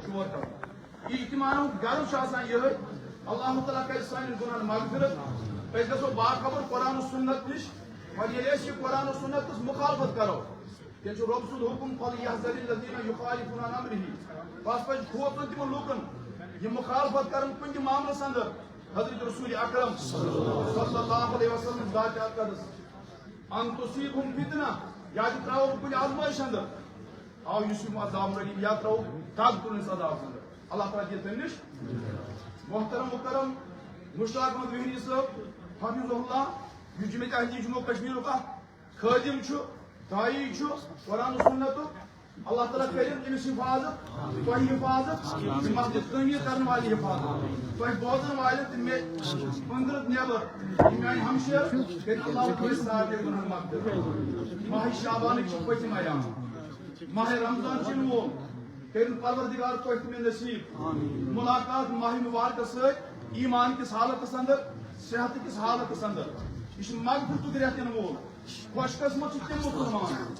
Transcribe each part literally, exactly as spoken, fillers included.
شور کرُن۔ اجتماعُک غرض چھُ آسان یِہوٚے، اللہ تعالیٰ کرِ سانٮ۪ن گۄناہن مغفرت۔ أسۍ گژھو باخبر قرآن و سنت نِش، مگر ییٚلہِ أسۍ یہِ قرآن و سنتس مخالفت کرو، تیٚلہِ چھُ رۄب سُنٛد حُکم، "فَلْيَحْذَرِ الَّذِينَ يُخَالِفُونَ عَنْ أَمْرِهِ"۔ بس پزِ خوف تُلُن تِمن لوٗکن، یِم مخالفت کرن کُنہِ تہِ معاملس اندر حضرت رسول اکرم صلی اللہ علیہ وسلم ذات اقدس۔ "أَنْ تُصِيبَهُمْ فِتْنَةٌ"، یا تہِ ترٛاوَکھ کُنہِ آزمٲیش اندر، آو یُس یِم عذاب رٔٹِتھ، یا ترٛاوَکھ دگ تُلنس عذابس اندر۔ اللہ تعالیٰ دِیہِ تَمہِ نِش۔ محترم مکرم مشتاق احمد وہری صٲب حفظہ اللہ، یُس جمعیت اہلِ جموں کشمیرُک اکھ خٲدِم چھُ، داعی چھُ قرآن و سنتُک۔ اللہ تعالیٰ کٔرِن أمِس حفاظت، تۄہہِ حفاظت، یہِ مسجد تعمیٖر کرن والہِ حفاظت، تۄہہِ بوزن والٮ۪ن تہٕ مےٚ أنٛدرٕ نٮ۪بر، یِم میانہِ ہمشیرٕ، کٔرِن اللہ تعالیٰ سارنٕے گۄناہن مغفرت۔ ماہِ شعبانٕکۍ چھِ پٔتِم ایام، ماہِ رمضان چھُ یِنہٕ وول، کٔرِن پروردگار تۄہہِ تہٕ مےٚ نصیب ملاقات ماہِ مبارکس سۭتۍ، ایمان کِس حالتس اندر، صحت کِس حالتس اندر۔ یہِ چھُ مغفرتُک رٮ۪تھ یِنہٕ وول۔ خوش قسمت چھِ تِم مسلمان،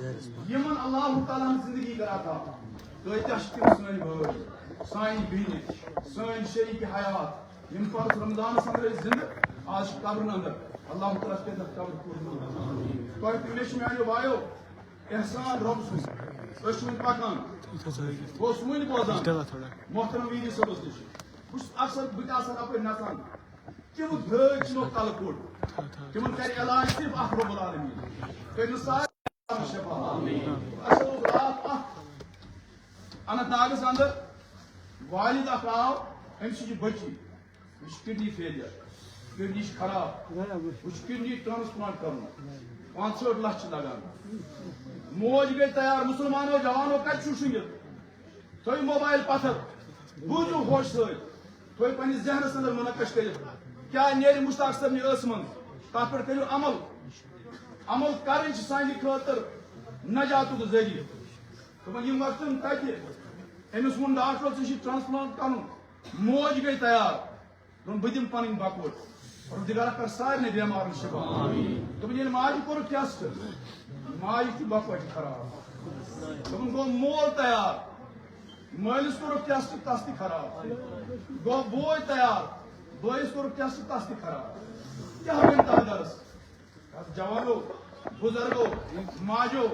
یِمن اللہ تعالیٰ ہن زندگی کٔر عطا۔ کۭتیاہ چھِ تِم سٲنۍ بٲے، سانہِ بیٚنہِ، سٲنۍ شریٖک حیات، یِم پتہٕ رمضانس اندر ٲسۍ زندٕ، آز چھِ قبرن اندر۔ اللہ تعالیٰ کٔرِنَکھ قبر پوٗرٕ۔ تۄہہِ تہِ مےٚ چھِ میانیو بایو احسان رۄب سُنٛد۔ أسۍ چھِ وُنہِ پکان۔ بہٕ اوسُس وُنہِ بوزان محترم ویدی صٲبس نِش۔ بہٕ چھُس اکثر، بہٕ تہِ آسان اپٲرۍ نژان۔ تِم دٲدۍ چھِ مےٚ کلہٕ کوٚٹ۔ تِمن کرِ علاج صرف اکھ رب العالمین۔ کٔرِو سارے شفا۔ اَسہِ اوس راتھ اکھ اننت ناگس اندر والد اکھ آو، أمۍ سٕنٛز یہِ بٔچی، یہِ چھِ کڈنی فیلیر، کڈنی چھِ خراب، وۄنۍ چھُ کڈنی ٹرانسپلانٹ کرُن، پانٛژہٲٹھ لچھ چھِ لگان۔ موج گٔے تیار، مسلمانو جوانو کتہِ چھُو شٔنگِتھ؟ تھٲیِو موبایل پتھر، بوٗزِو ہوشہِ سۭتۍ، تھٲیِو پننِس ذہنس اندر منعقش کٔرِتھ، کیٛاہ نیرِ مشتاق صٲبنہِ ٲسہٕ منٛز، تتھ پٮ۪ٹھ کٔرِو عمل۔ عمل کرٕنۍ چھِ سانہِ خٲطرٕ نجاتُک ذٔریعہٕ۔ دوٚپُن، یِم وۄتھن تَتہِ۔ أمِس ووٚن ڈاکٹرو، "ژےٚ چھُے ٹرانسپلانٹ کَرُن۔" موج گٔے تیار۔ دوٚپُن، "بہٕ دِمہٕ پَنٕنۍ بکوٹ۔" پروردگارا، کر سارنٕے بٮ۪مارَن شِفا۔ دوٚپُن، ییٚلہِ ماجہِ کوٚرُکھ ٹیسٹ، ماجہِ چھُ بکوٹ خراب۔ دوٚپُن، گوٚو مول تیار۔ مٲلِس کوٚرُکھ ٹیسٹ، تَس تہِ خراب۔ گوٚو بوے تیار۔ بٲیِس کوٚرُکھ ٹیسٹ، تَس تہِ خراب۔ کیٛاہ بَنہِ تَتھ گَرَس؟ جوانو، بزرگو، ماجو،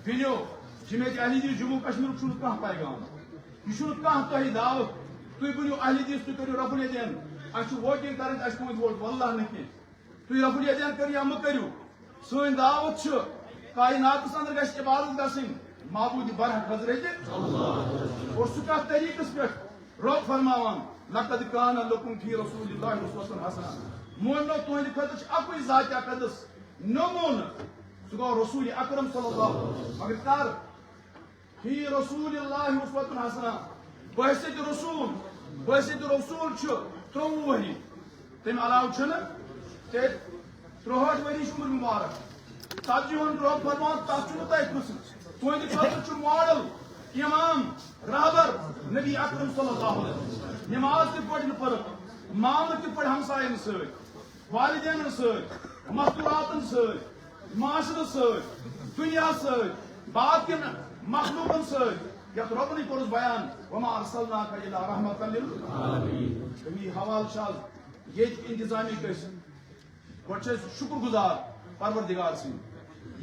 بیٚنیو، جمعیت اہل حدیث جموں کشمیرُک چھُنہٕ کانٛہہ پیغام۔ یہِ چھُنہٕ کانٛہہ تۄہہِ دعوت۔ تُہۍ بٔنِو اہل حدیث، تُہۍ کٔرِو رفع الیدین۔ اَسہِ چھُ ووٹنگ کَرٕنۍ، اَسہِ چھُ تُہُنٛد ووٹ، واللہ نہٕ کینٛہہ۔ تُہۍ رفع الیدین کٔرِو یا مہٕ کٔرِو، سٲنۍ دعوت چھِ کائناتَس اندر گژھِ عبادت گژھٕنۍ معبود برحق حضرت۔ اور سُہ کَتھ طریٖقَس پٮ۪ٹھ؟ رۄب فرماوان، "لقد کان لکم فی رسول اللہ اسوۃ حسنہ۔" مومنو، تُہنٛدِ خٲطرٕ چھُ اَکُے ذات اقدس نمونہٕ، سُہ گوٚو رسول اکرم صلی اللہ علیہ وسلم۔ مگر کر؟ فی رسول اللہ اسوۃ حسنہ۔ بحیثیت رسول، بحیثیت رسول چھُ ترٛۆوُہ ؤری، تَمہِ علاوٕ چھُنہٕ۔ تہٕ ترٛۆہٲٹھ ؤری چھُ عمر مبارک۔ ژتجی ہُنٛد رۄب فرمان، تَتھ چھُنہٕ تۄہہِ پرٛژھُن۔ تُہنٛدِ خٲطرٕ چھُ ماڈل، امام، رہبر، نبی اکرم صلی اللہ علیہ وسلم۔ نماز کِتھ پٲٹھۍ پٔرٕکھ، معاملہٕ کِتھ پٲٹھۍ ہمساین سۭتۍ، والدینن سۭتۍ، مستوراتن سۭتۍ، معاشرس سۭتۍ، دُنیاہس سۭتۍ، باقین مخلوقن سۭتۍ، یتھ رۄبنٕے کوٚرُس بیان، "وما ارسلناک الا رحمۃ للعالمین۔" امی حوالہٕ چھِ آز ییٚتہِ انتظامیہ کٔسۍ۔ گۄڈٕ چھِ أسۍ شُکر گُزار پروردگار سٕنٛدۍ،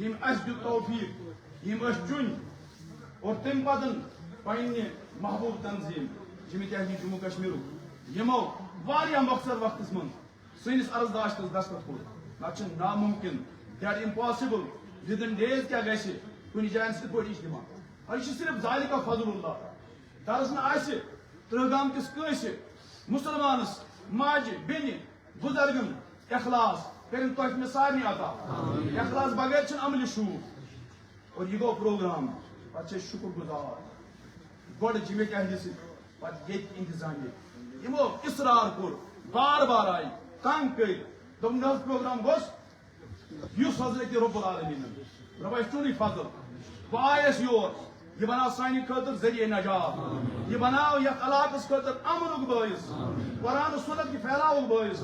ییٚمۍ اَسہِ دیُت توفیٖق، ییٚمۍ أسۍ چُنۍ اور تَمہِ پَتہٕ پننہِ محبوب تنظیٖم جمعیت اہل حدیث جموں کشمیرُک، یِمو واریاہ مۄخصر وقتَس منٛز سٲنِس عرضداشتَس دستخط کوٚر۔ نَتہٕ چھُ نامُمکِن، that impossible، within days کیٛاہ گژھِ کُنہِ جایہِ کِتھ پٲٹھۍ اجتماع۔ اور یہِ چھِ صرف ذالک فضل اللہ۔ دراصل آسہِ ترٛہ گام کِس کٲنٛسہِ مُسلمانَس، ماجہِ، بیٚنہِ، بزرگن اخلاص کٔرِن تۄہہِ مےٚ سارنٕے عطا۔ اخلاص بغٲر چھُنہٕ عملہِ شوٗب۔ اور یہِ گوٚو پروگرام، پتہٕ چھِ أسۍ شُکر گُزار گۄڈٕ جمعیت اہلِ سۭتۍ، پتہٕ ییٚتہِ انتظامیہ۔ یِمو اصرار کوٚر، بار بار آیہِ، تنگ کٔرۍ، دوٚپُن، "نہ حظ، پروگرام گوٚژھ یُس حضرت رب العالمینن، رۄب آسہِ چونُے فضل، بہٕ آیس یور، یہِ بناو سانہِ خٲطرٕ ذٔریعہٕ نجات، یہِ بناو یتھ علاقس خٲطرٕ امنُک بٲعث، قرآن و سنت کہِ پھیلاوُک بٲعث۔"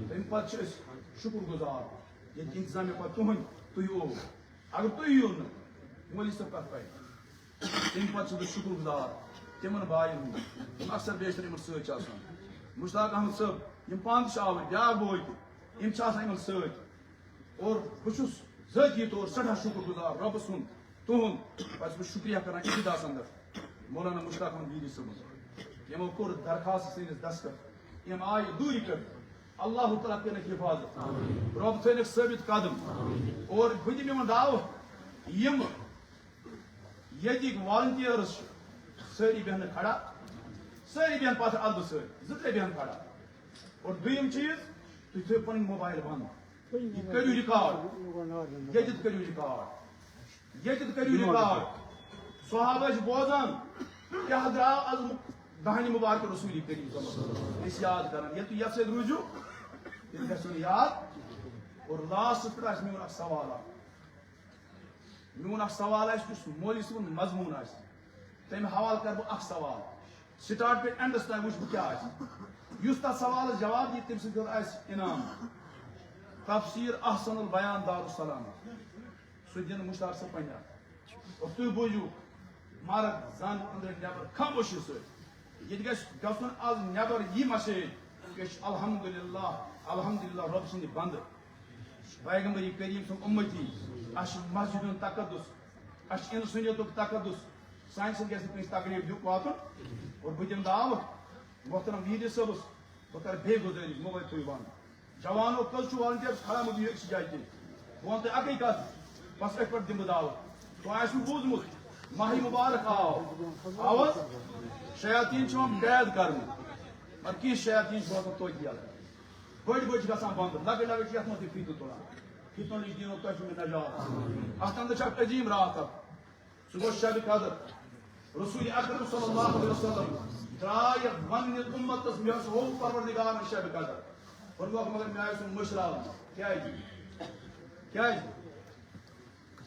تمہِ پتہٕ چھِ أسۍ شُکر گُزار، ییٚتہِ انتظامیہ پتہٕ تُہنٛدۍ، تُہۍ یِیِو۔ اگر تُہۍ یِیِو نہٕ، مولوی صٲب کتھ پرِ؟ تمہِ پتہٕ چھُس بہٕ شُکر گُزار یِمن بایَن ہُنٛد، یِم اکثر بیشتر یِمن سۭتۍ چھِ آسان۔ مشتاق احمد صٲب، یِم پانہٕ تہِ چھِ آوٕرۍ، بیٛاکھ بوے تہِ، یِم چھِ آسان یِمن سۭتۍ۔ اور بہٕ چھُس ذٲتی طور سٮ۪ٹھاہ شُکُر گُزار رۄبہٕ سُنٛد، تُہُنٛد۔ پتہٕ چھُس بہٕ شُکریہ کران اِجلاس اندر مولانا مشتاق احمد ویری صٲبُن۔ یِمو کوٚر درخواست سٲنِس دستخط، یِم آیہِ دوٗرِ پٮ۪ٹھ۔ اللہ تعالیٰ کٔرِنَکھ حفاظت، رۄب تھٲینَکھ ثٲبت قدم۔ اور بہٕ دِمہٕ یِمن دعوت، یِم ییٚتِکۍ volunteers چھِ، سٲری بیٚہنہٕ کھڑا، سٲری بیٚہن پتھر ادبہٕ سۭتۍ، زٕ ترٛےٚ بیٚہن کھڑا۔ اور دوٚیِم چیٖز، تُہۍ تھٲیِو پنٕنۍ موبایل بنٛد، یہِ کٔرِو record، ییٚتٮ۪تھ کٔرِو record، ییٚتٮ۪تھ کٔرِو record۔ صحابہ ٲسۍ بوزان، کیٛاہ درٛاو از دہنہِ مبارک رسول کریم صلی اللہ علیہ وسلم۔ أسۍ یاد کران، ییٚلہِ تُہۍ یتھ سۭتۍ روٗزِو، تیٚلہِ گژھِ نہٕ یاد۔ اور lastس پٮ۪ٹھ آسہِ میون اکھ سوال اکھ۔ میون اکھ سوال آسہِ، یُس مولوی صٲبُن مضموٗن آسہِ، تَمہِ حوالہٕ کرٕ بہٕ اکھ سوال۔ Start پٮ۪ٹھ endس تام وٕچھٕ بہٕ کیٛاہ آسہِ۔ یُس تَتھ سوالَس جواب دِیہِ، تٔمۍ سٕنٛدِ خٲطرٕ آسہِ انعام۔ تفسیر احسن البیان دارالسلام۔ سُہ دِنہٕ مشتاق صٲب پننہِ اَتھٕ۔ اور تُہۍ بوٗزِو، مرد، زن، أنٛدرٕ نٮ۪بر خاموشی سۭتۍ۔ ییٚتہِ گژھِ گژھُن از نٮ۪بر یہِ message، کہِ أسۍ چھِ الحمدللہ، الحمدللہ رۄب سٕنٛدِ بندٕ۔ پیغمبر کریم سُنٛد اُمتی، اَسہِ چھُ مسجد ہُنٛد تقدس، اَسہِ چھُ اِنسٲنیتُک تقدس، سانہِ سۭتۍ گژھِ نہٕ کٲنٛسہِ تکلیف دیُن واتُن۔ اور بہٕ دِمہٕ دعوت محترم ویٖر صٲبَس، بہٕ کَرٕ بیٚیہِ گُزٲرِش، موبایل تھٲیِو بنٛد۔ جوانو، کٔژ چھُو volunteers کھڑا مہٕ بِہِو أکسٕے جایہِ کینٛہہ۔ بہٕ وَنہٕ تۄہہِ اَکٕے کَتھ، بَس أتھۍ پٮ۪ٹھ دِمہٕ بہٕ دعوت۔ تۄہہِ آسِوٕ بوٗزمُت، ماہِ مبارک آو، آو حظ؟ شیاطیٖن چھِ یِوان قید کرنہٕ، مگر کینٛہہ شیاطیٖن چھِ روزان توتہِ یَلہٕ۔ بٔڑۍ بٔڑۍ چھِ گژھان بنٛد، لۄکٕٹۍ لۄکٕٹۍ چھِ یَتھ منٛز تہِ فِتنہٕ تُلان۔ فِتنہٕ نِش دِیِن تۄہہِ چھُو مےٚ نجات۔ اَتھ اندر چھِ اکھ عظیٖم راتھ اکھ۔ سُہ گوٚو شبِ قدر۔ رسول اکرم صلی اللہ علیہ وسلم درٛاے یَتھ وَننہِ اُمتس، مےٚ اوس ہووُکھ پروردگارن شبِ قدر۔ فرمووُکھ، مگر مےٚ آیہِ سُہ مٔشراونہٕ۔ کیٛازِ؟ کیٛازِ؟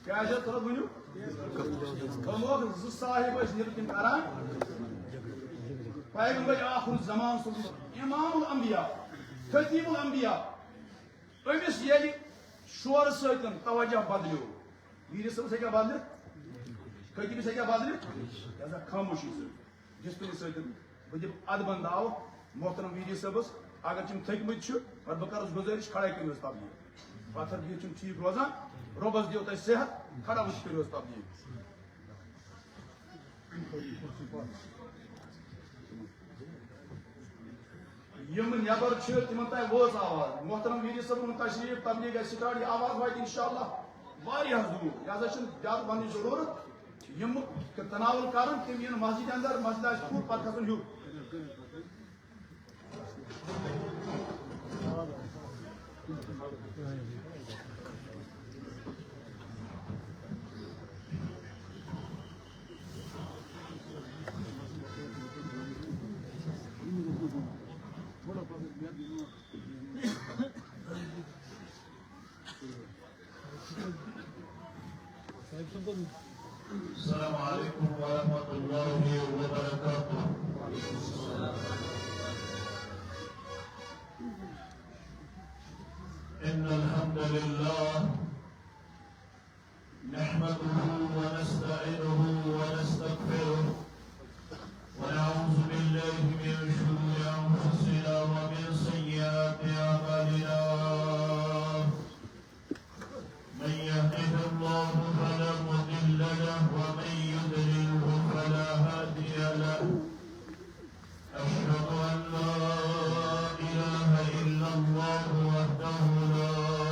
کیٛازِ حظ؟ تھوڑا ؤنِو۔ فرمووُکھ، زٕ صاحب ٲسۍ نیٚبرۍ کِنۍ کران۔ پیغمبر آخر الزمان صلی اللہ علیہ وسلم، امام الانبیاء، خطیب الانبیاء، أمِس ییٚلہِ شورٕ سۭتۍ توجہ بدلیو، ویٖرِ صٲبَس ہیٚکیٛاہ بدلِتھ؟ خطیٖبَس ہیٚکیٛاہ بدلِتھ؟ لہذا خاموشی سۭتۍ، ڈسپلن سۭتۍ۔ بہٕ دِمہٕ ادبن دعوت محترم ویٖرِ صٲبَس، اگر تِم تھٔکۍ مٕتۍ چھِ، مگر بہٕ کَرُس گُزٲرِش، کھڑا کٔرِو حظ تبلیغ۔ پتھر بِہِتھ چھُنہٕ ٹھیٖک روزان۔ رۄبَس دِیِو تۄہہِ صحت، کھڑا وٕچھِتھ کٔرِو حظ تبلیغ۔ یِم نٮ۪بر چھِ، تِمن تام وٲژ آواز۔ محترم ویٖری صٲبُن تشریٖف، تبلیغ گژھِ سٹارٹ، یہِ آواز واتہِ انشاءاللہ واریاہ دوٗر۔ لہذا چھُنہٕ زیادٕ وننٕچ ضروٗرت۔ یِم تناول کرن، تِم یِن مسجد اندر، مسجد آسہِ فُل، پتہٕ کھسن ہیوٚر۔ السلام عليكم ورحمة الله وبركاته. إن الحمد لله نحمده ونستعينه ونستغفره، ونعوذ بالله من شرور أنفسنا ومن سيئات أعمالنا. من يهده الله فلا مضل له، ومن يضلله فلا هادي له. أشهد أن لا إله إلا الله وحده لا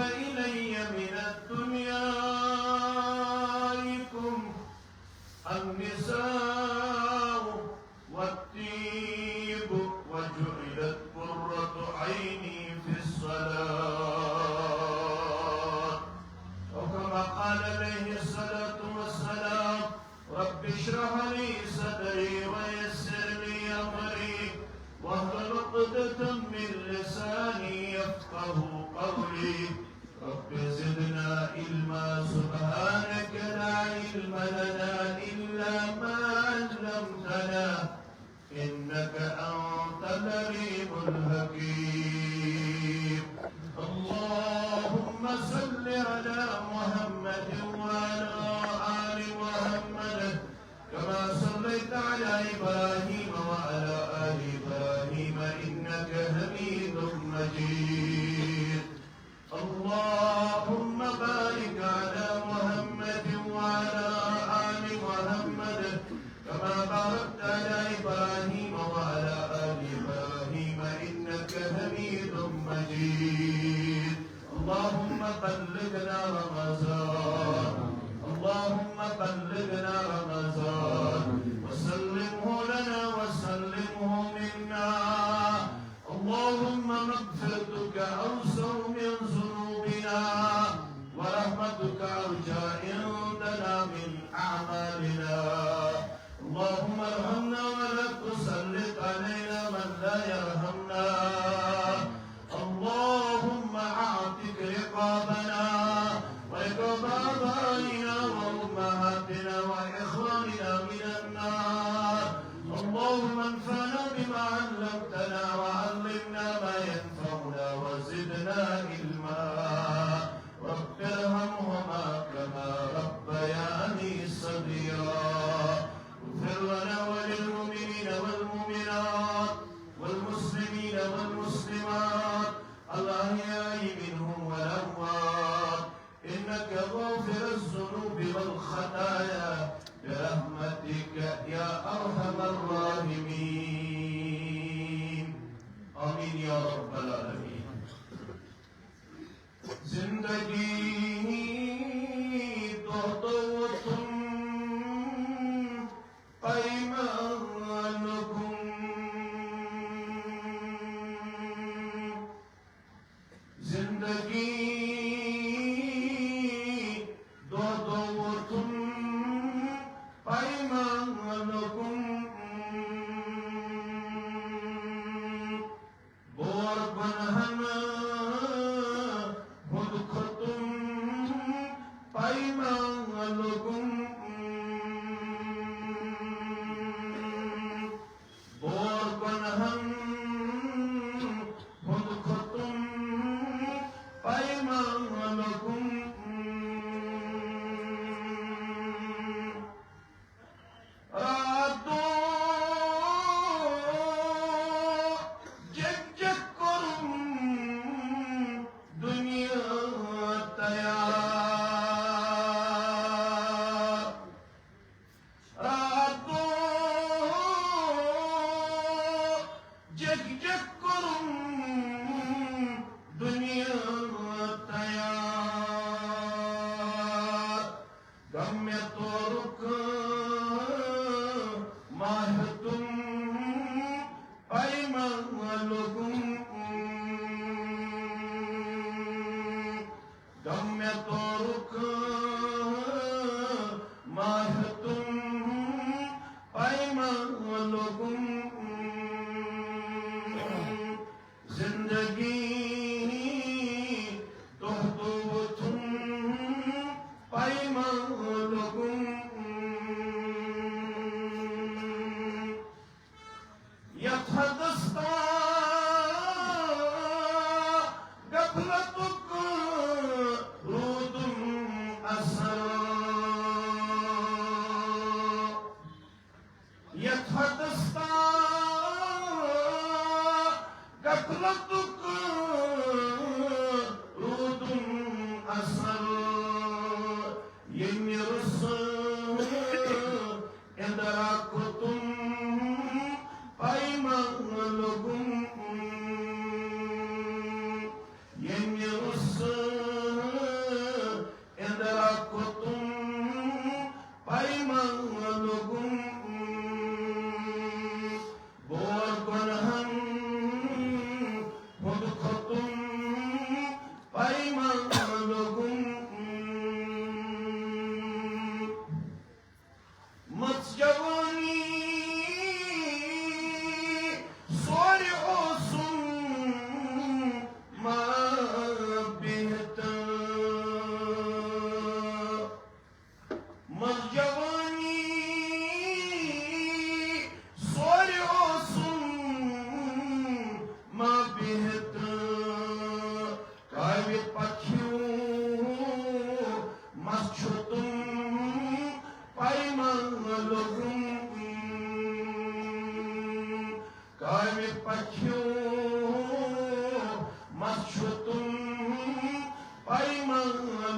إلي من أدنياكم النساء والطيب وجعلت قرة عيني في الصلاة. أو كما قال عليه الصلاة والسلام: رب اشرح لي صدري ويسر لي أمري واحلل عقدة من لساني يفقه قولي. رب زدنا علما. سبحانك لا علم لنا إلا ما علمتنا إنك أنت العليم الحكيم. اللهم صل على محمد وعلى آل محمد كما صليت على إبراهيم وعلى آل إبراهيم إنك حميد مجيد. اللهم بارك على محمد وعلى آل محمد كما باركت على إبراهيم وعلى آل إبراهيم إنك حميد مجيد. اللهم بلغنا رمضان. اللهم بلغنا رمضان وسلمه لنا وسلمه منا. اللهم مغفرتك أوسع من ذنوبنا ورحمتك أرجى عندنا من أعمالنا. اللهم ارحمنا ولا تسلط علينا من لا يرحمنا. اللهم أعتق رقابنا ورقاب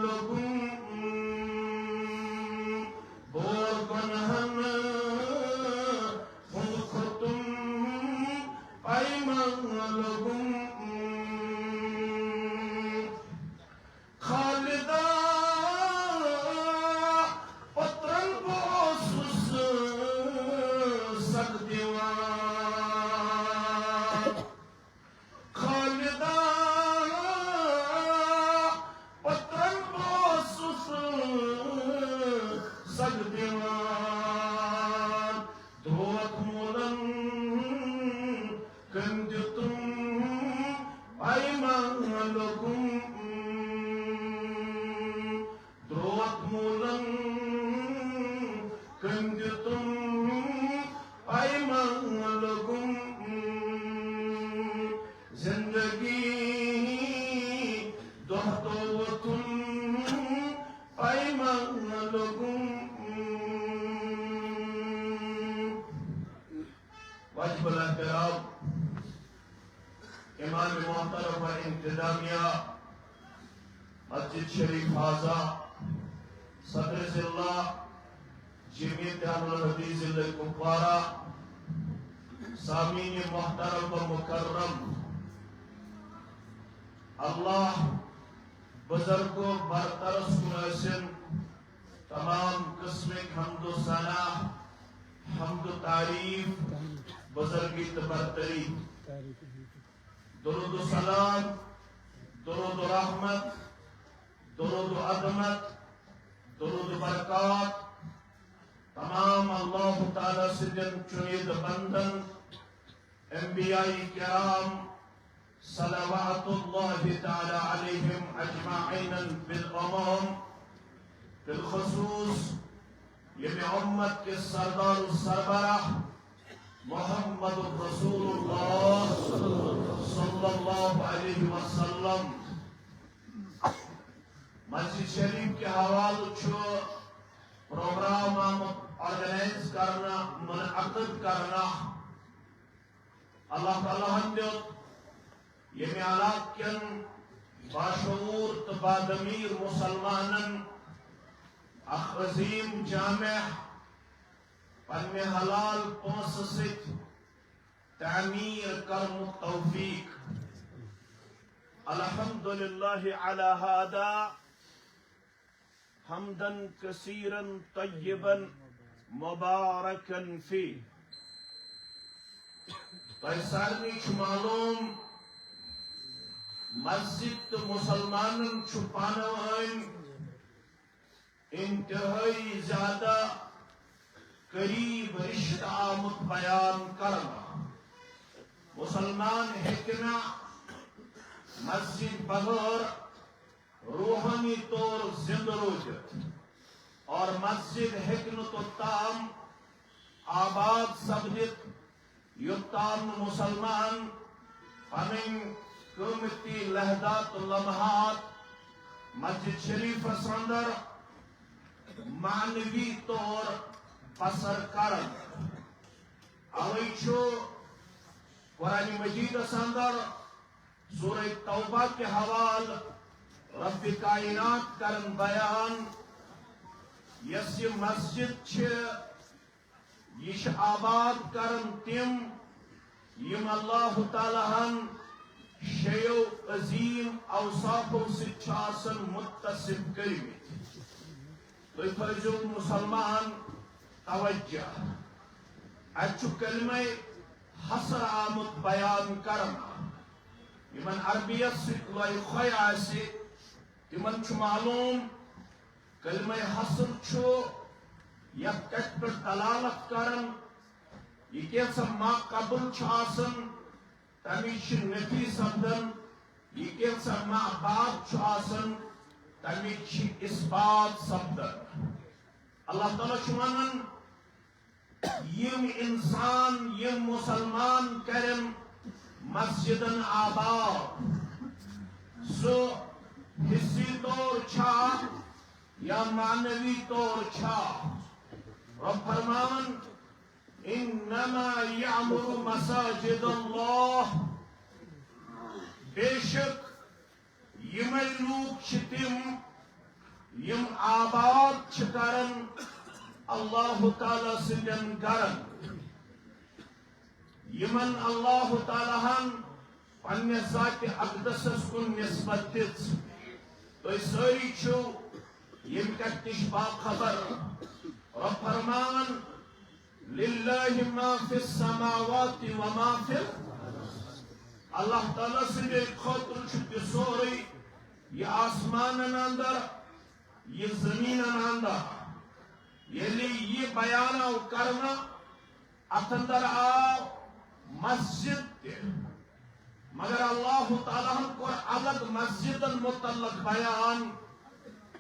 لوگم، بور گناہن ہند کھوتم پیمان لوگم۔ خالدہ پترن بہٕ اوسُس سگ دِوان۔ خالدہ پترن بہٕ اوسُس سگ دِوان۔ دروت مولن کٔمۍ دیُتُم پیمان لوگُم۔ دروت مولن کٔمۍ دیُتُم پیمان لوگُم۔ زندگی دۄہ دۄہ ووتُم پیمان لوگُم۔ واجب الاحترام امام محترم و انتظامیہ مسجد شریف حاضہ، صدر ضلع جمعیت اہل الحدیث ضلع کپوارہ، سامعین محترم و مکرم، اللہ بزرگ و برترس کن ٲسِن۔ تمام قسمٕکۍ حمد و ثنا، حمد و تعریف، بزرگی تہٕ برتری، درود و سلام، درود و رحمت، درود و عظمت، درود و برکات، تمام اللہ تعالیٰ سٕنٛدٮ۪ن چُنیدٕ بندن، انبیاء کرام، صلوات اللہ تعالیٰ علیہم اجمعین بالعموم، بالخصوص ییٚمہِ امت کے سردار و سربراہ محمد رسول اللہ صلی اللہ علیہ وسلم۔ مسجد شریف کے حوالہٕ چھُ پروگرام آمُت آرگنائز کرنہٕ، منعقد کرنہٕ۔ اللہ تعالیٰ ہن دیُت ییٚمہِ علاقہٕ کٮ۪ن باشعوٗر تہٕ باضمیٖر مُسلمانن اکھ عظیٖم جامع پننہِ حلال پونٛسہٕ سۭتۍ تعمیٖر کرنُک توفیٖق۔ الحمدللہ علی ہذا، حمدا کثیرا طیبا مبارکا فیہ۔ تۄہہِ سارنٕے چھُ معلوم، مسجد تہٕ مُسلمانن چھُ پانہٕ وٲنۍ انتہٲئی زیادٕ قریب رشتہٕ آمُت بیان کرنہٕ۔ مُسلمان ہیٚکہِ نہٕ مسجد بغٲر روحانی طور زندٕ روٗزِتھ، اور مسجد ہیٚکہِ نہٕ توٚتام آباد سپدِتھ یوٚتام نہٕ مُسلمان پنٕنۍ قۭمتی لحظات تہٕ لمحات مسجد شریفس اندر معنوی طور بسر کرن۔ اوے چھُ قرآن مجیدس اندر سورہ توبہ کہِ حوالہٕ رب کائنات کرن بیان، یۄس یہِ مسجد چھِ، یہِ چھِ آباد کران تِم، یِم اللہ تعالیٰ ہن شیٚیو عظیٖم اوصافو سۭتۍ چھِ آسان متصف کٔرمٕتۍ۔ تُہۍ تھٲیزیو مُسلمان توجہ، اَتہِ چھُ کلمہ حصر آمُت بیان کرنہٕ۔ یِمن عربیت سۭتۍ لۄیہِ خۄے آسہِ، تِمن چھُ معلوم کلمہ حصر چھُ یتھ کتھِ پٮ۪ٹھ دلالت کران، یہِ کینٛژھا ما قبل چھُ آسان، تمِچ چھِ نفی سپدان، یہِ کینٛژھا ما بعد چھُ آسان، تمِچ چھِ اثبات سپدان۔ اللہ تعالیٰ چھُ ونان، یِم انسان، یِم مُسلمان کرن مسجدن آباد، سُہ حصی طور چھا یا معنوی طور چھا؟ رب فرماوان، انما یعمر مساجد اللہ، بے شک یِمے لوٗکھ چھِ تِم، یِم آباد چھِ کران اللہ تعالیٰ سٕنٛدٮ۪ن گرن، یِمن اللہ تعالیٰ ہن پننہِ ذاتِ اقدسس کُن نسبت دِژ۔ تُہۍ سٲری چھِو ییٚمہِ کتھِ نِش باخبر۔ رۄب فرماوان، للہ ما فی السماوات و ما فی الارض۔ اللہ تعالیٰ سٕنٛدِ خٲطرٕ چھُ تہِ سورُے، یہِ آسمانن اندر، یہِ زٔمیٖنن اندر۔ ییٚلہِ یہِ بیان آو کرنہٕ، اتھ اندر آو مسجد تہِ، مگر اللہ تعالیٰ ہن کوٚر الگ مسجدن متعلق بیان،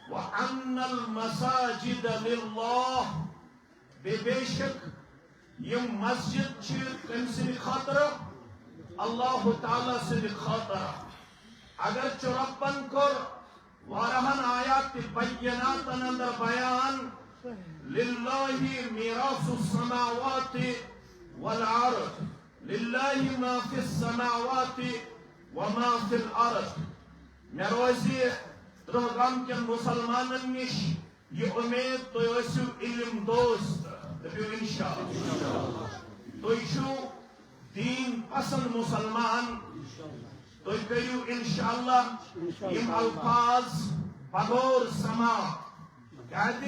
وَأَنَّ الْمَسَاجِدَ لِلَّهِ۔ بے بے شک یِم مسجد چھِ کٔمۍ سٕنٛدِ خٲطرٕ؟ اللہ تعالیٰ سٕنٛدِ خٲطرٕ۔ اگرچہِ رۄبن کوٚر واریاہن آیات بیناتن اندر بیان، للہ میراث السماوات والارض، للہ ما فی السماوات و ما فی الارض۔ مےٚ روزِ ترٛہ گام کٮ۪ن مسلمانن نِش یہِ اُمید، تُہۍ ٲسِو علم دوست۔ دٔپِو انشاءاللہ۔ تُہۍ چھِو دین پسند مسلمان۔ تُہۍ کٔرِو انشاءاللہ یِم الفاظ بغور سماع۔ کیازِ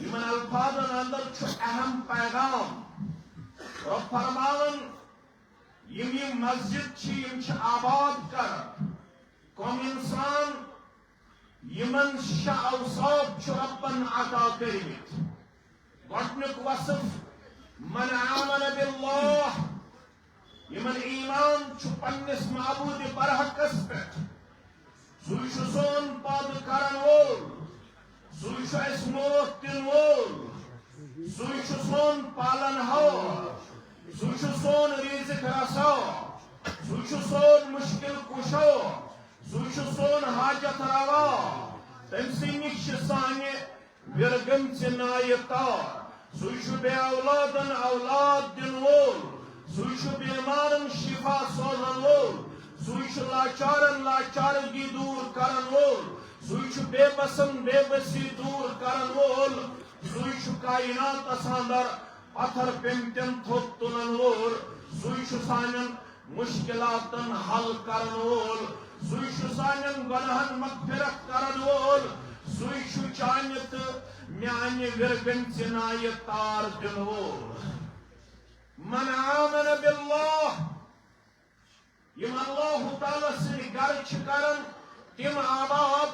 یِمن الفاظن اندر چھُ اہم پیغام۔ رۄب فرماوان، یِم یِم مسجد چھِ، یِم چھِ آباد کران۔ کم انسان یِمن شےٚ اوصاف چھِ رۄبن عطا کٔرمٕتۍ۔ گۄڈٕنیُک وصف، من آمن باللہ، یِمن ایمان چھُ پننِس معبود برحقس پٮ۪ٹھ۔ سُے چھُ سون پٲدٕ کرن وول، سُے چھُ اَسہِ موت دِنہٕ وول، سُے چھُ سون پالن ہاوان، سُے چھُ سون رزق رساوان، سُے چھُ سون مشکل کشا، سُے چھُ سون حاجت روا۔ تٔمۍ سٕے نِش چھِ سانہِ وِرِ گٔمژِ نایہِ تار۔ سُے چھُ بے اولادن اولاد دِنہٕ وول، سُے چھُ بیمارن شفا سوزن وول، سُے چھُ لاچارن لاچارگی دور کرن وول، سُے چھُ بے بسن بے بسی دور کرن وول، سُے چھُ کائناتس اندر پتھر پیمتٮ۪ن تھوٚد تُلن وول، سُے چھُ سانٮ۪ن مشکلاتن حل کرن وول، سُے چھُ سانٮ۪ن گۄناہن مغفرت کرن وول، سُے چھُ چانہِ تہٕ میانہِ وِرِ گٔمژِ نایہِ تار دِنہٕ وول۔ من آمن باللہ، یِم اللہ تعالیٰ سٕنٛدۍ گرٕ چھِ کران، تِم آباد،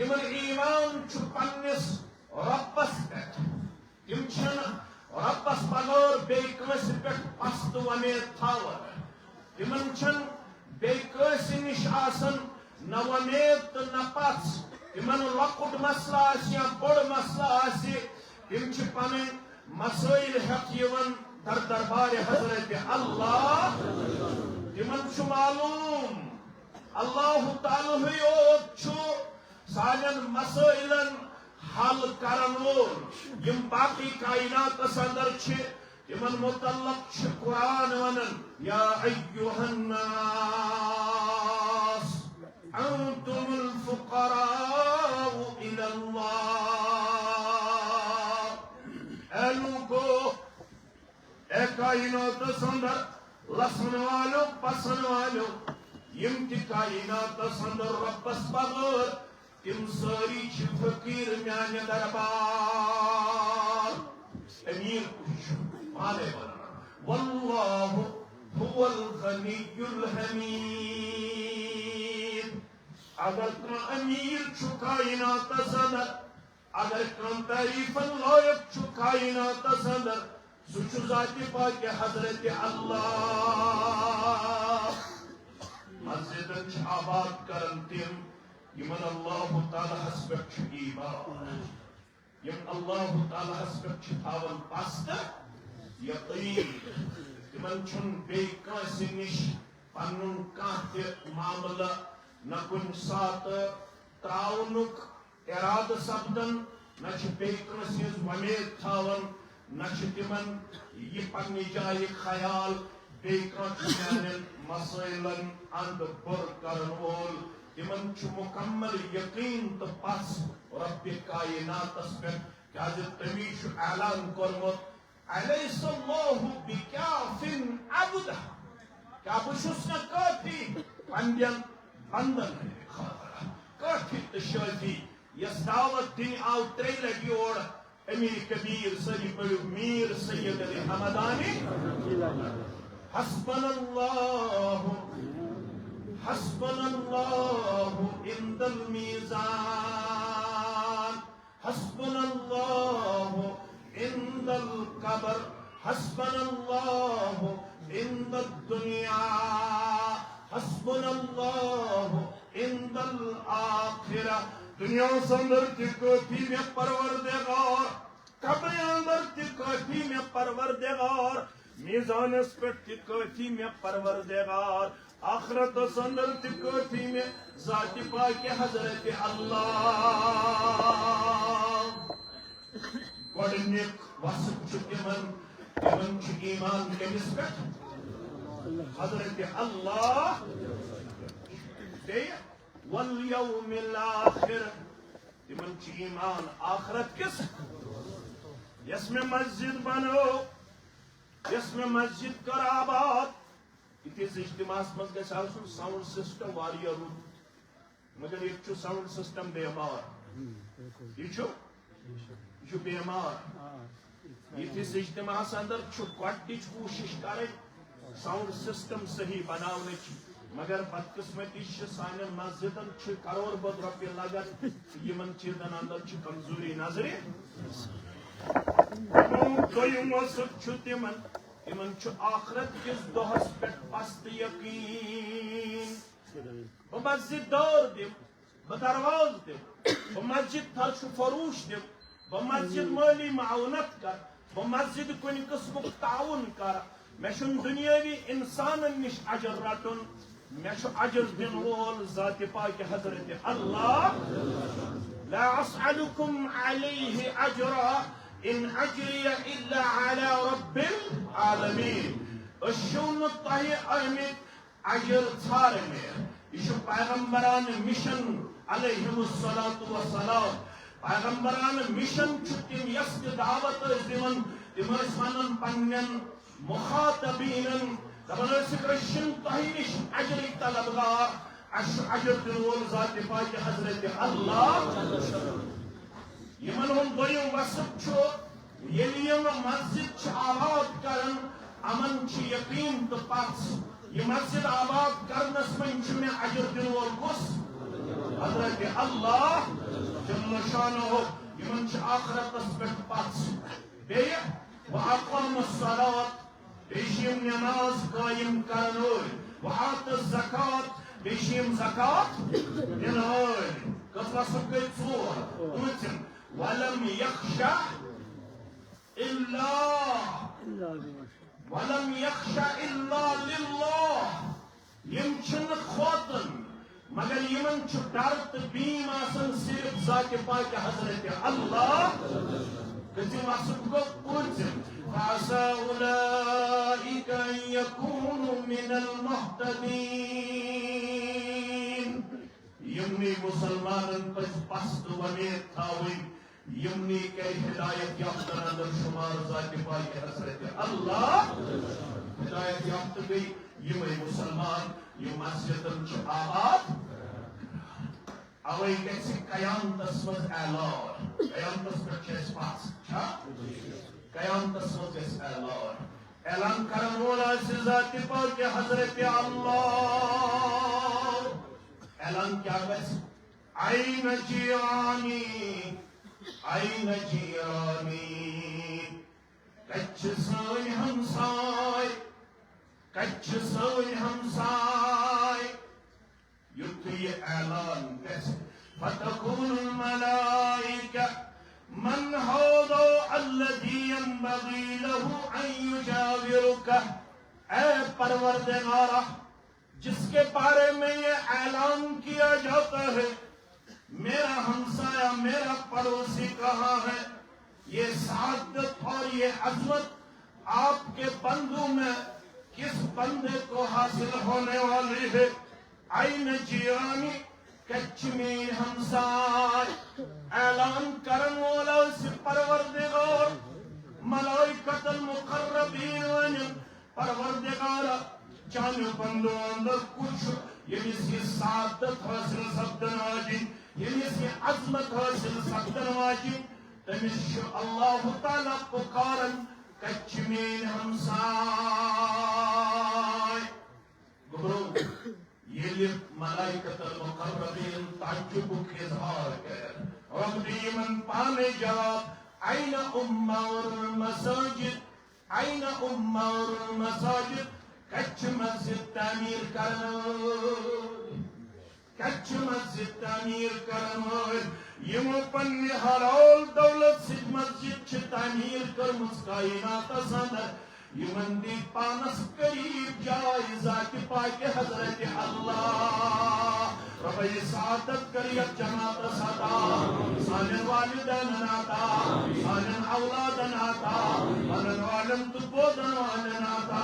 یِمن ایمان چھُ پننِس رۄبس پٮ۪ٹھ۔ تِم چھِنہٕ رۄبس بغٲر بیٚیہِ کٲنٛسہِ پٮ۪ٹھ پستہٕ وۄمید تھاوان۔ تِمن چھِنہٕ بیٚیہِ کٲنٛسہِ نِش آسان نہ وۄمید تہٕ نہ پژھ۔ تِمن لۄکُٹ مسلہٕ آسہِ یا بوٚڑ مسلہٕ آسہِ، تِم چھِ پنٕنۍ مسٲیل ہٮ۪تھ یِوان در دربارِ حضرت اللہ۔ تِمن چھُ معلوم، اللہ تعالیٰ ہٕے یوت چھُ سانٮ۪ن مسٲیلن حل کرن وول۔ یِم باقی کائناتس اندر چھِ، تِمن متعلق چھُ قرآن ونان، یا ایھا الناس انتم الفقراء الی اللہ۔ اے لوکو، اے کائناتس اندر لسن والو، پسن والو، یِم تہِ کائناتس اندر رۄبس بغٲر، تِم سٲری چھِ فقیٖر میانہِ دربار۔ امیر کُس چھُ؟ پانے ونان، واللہ هو الغنی الحمید۔ اگر کانٛہہ امیر چھُ کائناتس اندر، اگر کانٛہہ تعریفن لایق چھُ کائناتس اندر، سُہ چھُ ذاتِ پاکِ حضرت اللہ۔ مسجدن چھِ آباد کران تِم، یِمن اللہ تعالیٰ ہس پٮ۪ٹھ چھُ ایمان، یِم اللہ تعالیٰ ہس پٮ۪ٹھ چھِ تھاوان پستہٕ یقین۔ تِمن چھُنہٕ بیٚیہِ کٲنٛسہِ نِش پنُن کانٛہہ تہِ معاملہٕ، نہ کُنہِ ساتہٕ ترٛاونُک ارادٕ سپدان، نہ چھِ بیٚیہِ کٲنٛسہِ ہٕنٛز وۄمید تھاوان، نہ چھِ تِمن یہِ پننہِ جایہِ خیال، بیٚیہِ کانٛہہ چھُ میانٮ۪ن مسٲیلن اندٕ بُر کرن وول، تِمن چھُ مکمل یقین تہٕ پژھ رب کائناتس پٮ۪ٹھ، کیازِ تٔمۍ چھُ اعلان کوٚرمُت، الیس اللہ بکاف عبدہ، کیا بہٕ چھُس نہٕ کٲفی پننٮ۪ن بندن ہٕنٛدِ خٲطرٕ؟ کٲفی تہٕ شٲفی۔ یس دعوت دِنہِ آو ترٛیٚیہِ لٹہِ یور، امیر کبیر، سٲری پٔرِو میر سید علی حمدانی۔ حسبنا اللہ، حسبنا اللہ عند المیزان، حسبنا اللہ عند القبر، حسبنا اللہ عند الدنیا، حسبنا اللہ عند الآخرہ۔ دنیا اندر تہِ کٲفی مےٚ پروردگار، قبرِ اندر تہِ کٲفی مےٚ پروردگار، میزانس پٮ۪ٹھ تہِ کٲفی مےٚ پروردگار، آخرتس اندر تہِ کٲفی مےٚ ذاتِ پاکِ حضرت اللہ۔ گۄڈٕنیُک وصف چھُ تِمن، تِمن چھُ ایمان کٔمِس پٮ۪ٹھ؟ حضرت اللہ۔ بیٚیہِ والیوم الآخر، تِمن چھُ ایمان آخرت کِس۔ یۄس مےٚ مسجد بنٲو، یۄس مےٚ مسجد کٔر آباد، یِتھِس اجتماعس منٛز گژھِ آسُن ساؤنڈ سسٹم واریاہ رُت، مگر ییٚتہِ چھُ ساؤنڈ سسٹم بیمار۔ یہِ چھُ، یہِ چھُ بیمار۔ یِتھِس اجتماعس اندر چھُ گۄڈٕنِچ کوٗشِش کرٕنۍ ساؤنڈ سسٹم صحیح بناونٕچ، مگر بدقسمتی چھِ سانٮ۪ن مسجدن چھِ کرور بد رۄپیہِ لگان، یِمن چیٖزن اندر چھِ کمزوری نظرِ۔ دوٚیُم وصف چھُ تِمن، تِمن چھُ آخرت کِس دۄہس پٮ۪ٹھ پست یقین۔ بہٕ مسجد دٲر دِمہٕ، بہٕ دروازٕ دِمہٕ، بہٕ مسجد فرش و فروش دِمہٕ، بہٕ مسجد مٲلی معاونت کرٕ، بہٕ مسجد کُنہِ قٕسمُک تعاوُن کرٕ۔ مےٚ چھُنہٕ دُنیٲوی اِنسانن نِش اجر رٹُن، مےٚ چھُ اجر دِنہٕ وول ذاتِ پاکِ حضرت اللہ۔ لا اسألکم علیہ اجرا، ان اجری الا علی رب العالمین۔ أسۍ چھِو نہٕ تۄہہِ آمٕتۍ اجر ژھارنہِ۔ یہِ چھُ پیغمبرانہٕ مِشن علیہم الصلوۃ والسلام۔ پیغمبرانہٕ مِشن چھُ تِم یۄس تہِ دعوت ٲسۍ دِوان، تِم ٲسۍ ونان پننٮ۪ن مخاطبینن، دپان ٲسِکھ، أسۍ چھِنہٕ تۄہہِ نِش اجرٕکۍ طلبگار، اَسہِ چھُ اجر دِنہٕ وول ذاتِ پاکِ حضرت اللہ۔ یِمن ہُنٛد دوٚیِم وصف چھُ، ییٚلہِ یِم مسجد چھِ آباد کران، یِمن چھِ یقین تہٕ پژھ، یہِ مسجد آباد کرنس منٛز چھُ مےٚ اجر دِنہٕ وول کُس؟ حضرت اللہ جل شانہ۔ یِمن چھِ آخرتس پٮ۪ٹھ پژھ۔ بیٚیہِ، واقام الصلاۃ، بیٚیہِ چھِ یِم نماز قٲیِم کرن وٲلۍ، وآت الزکات، بیٚیہِ چھِ یِم زکات دِنہٕ وٲلۍ۔ کٔژ وصف گٔے؟ ژور۔ پوٗنٛژِم، ولم یخش الا، ولم یخش الا للہ، یِم چھِنہٕ کھوژان، مگر یِمن چھُ ڈر تہٕ بیم آسان صرف ذاتِ پاکِ حضرت اللہ۔ کٔژِم وصف گوٚو؟ پوٗنٛژِم۔ فعسى أولئك أن يكونوا من المهتدين۔ یِمنٕے مُسلمانن پزِ پژھ تہٕ وۄمید تھاوٕنۍ، یِمنٕے کرِ ہدایت یافتن اندر شمار ذاتِ پاکِ حضرت اللہ۔ ہدایت یافتہٕ گٔے یِمے مُسلمان، یِم مسجدن چھِ آباد۔ اوے گژھِ قیامتس منٛز اعلان۔ قیامتس پٮ۪ٹھ چھِ اَسہِ پژھ، چھا؟ قیامتس منٛز گژھِ اعلان۔ اعلان کرن وول آسہِ ذاتِ پاکِ حضرت اللہ۔ اعلان کیٛاہ گژھِ؟ أين جيراني؟ أين جيراني؟ کتہِ چھِ سٲنۍ ہمساے؟ کتہِ چھِ سٲنۍ ہمساے؟ یُتھُے یہِ اعلان گژھِ، فتقول الملائکہ، من هذا الذي ينبغي له أن يجاورك؟ اے پروردگارہ، جس کے بارے میں یہ اعلان کیا جاتا ہے، میرا ہمسایہ، میرا پڑوسی کہاں ہے؟ یہ سعادت اور یہ عظمت آپ کے بندوں میں کس بندے کو حاصل ہونے والی ہے؟ أين جيراني؟ کتہِ چھِ میٲنۍ ہمساے؟ اعلان کرن وول آسہِ پروردگار، ملائکۃ المقربین ونن، پروردگارا، چانیو بندو اندر کُس چھُ ییٚمِس یہِ سعادت حٲصِل سپدن واجِنۍ، ییٚمِس یہِ عظمت حٲصِل سپدن واجِنۍ؟ تٔمِس چھُ اللہ تعالیٰ پُکاران، کتہِ چھِ میٲنۍ ہمساے؟ گوٚبرو، ییٚلہِ ملائکۃ المقربین تعجبُک اظہار کرن، رۄب دِ یِمن پانے جواب، "أين عمار المساجد؟ أين عمار المساجد؟" کتہِ چھِ مسجد تعمیٖر کرن وٲلۍ؟ کتہِ چھِ مسجد تعمیٖر کرن وٲلۍ؟ یِمو پننہِ حلال دولت سۭتۍ مسجد چھِ تعمیٖر کٔرمٕژ کائناتس اندر۔ یِمن دی پانس قریب جاے ذاتِ پاکِ حضرتِ اللہ۔ رۄبہ، یہِ سعادت کر یتھ جماعتس عطا، سانٮ۪ن والدینن عطا، سانٮ۪ن اولادن عطا، ونن والٮ۪ن تہٕ بوزن والٮ۪ن عطا۔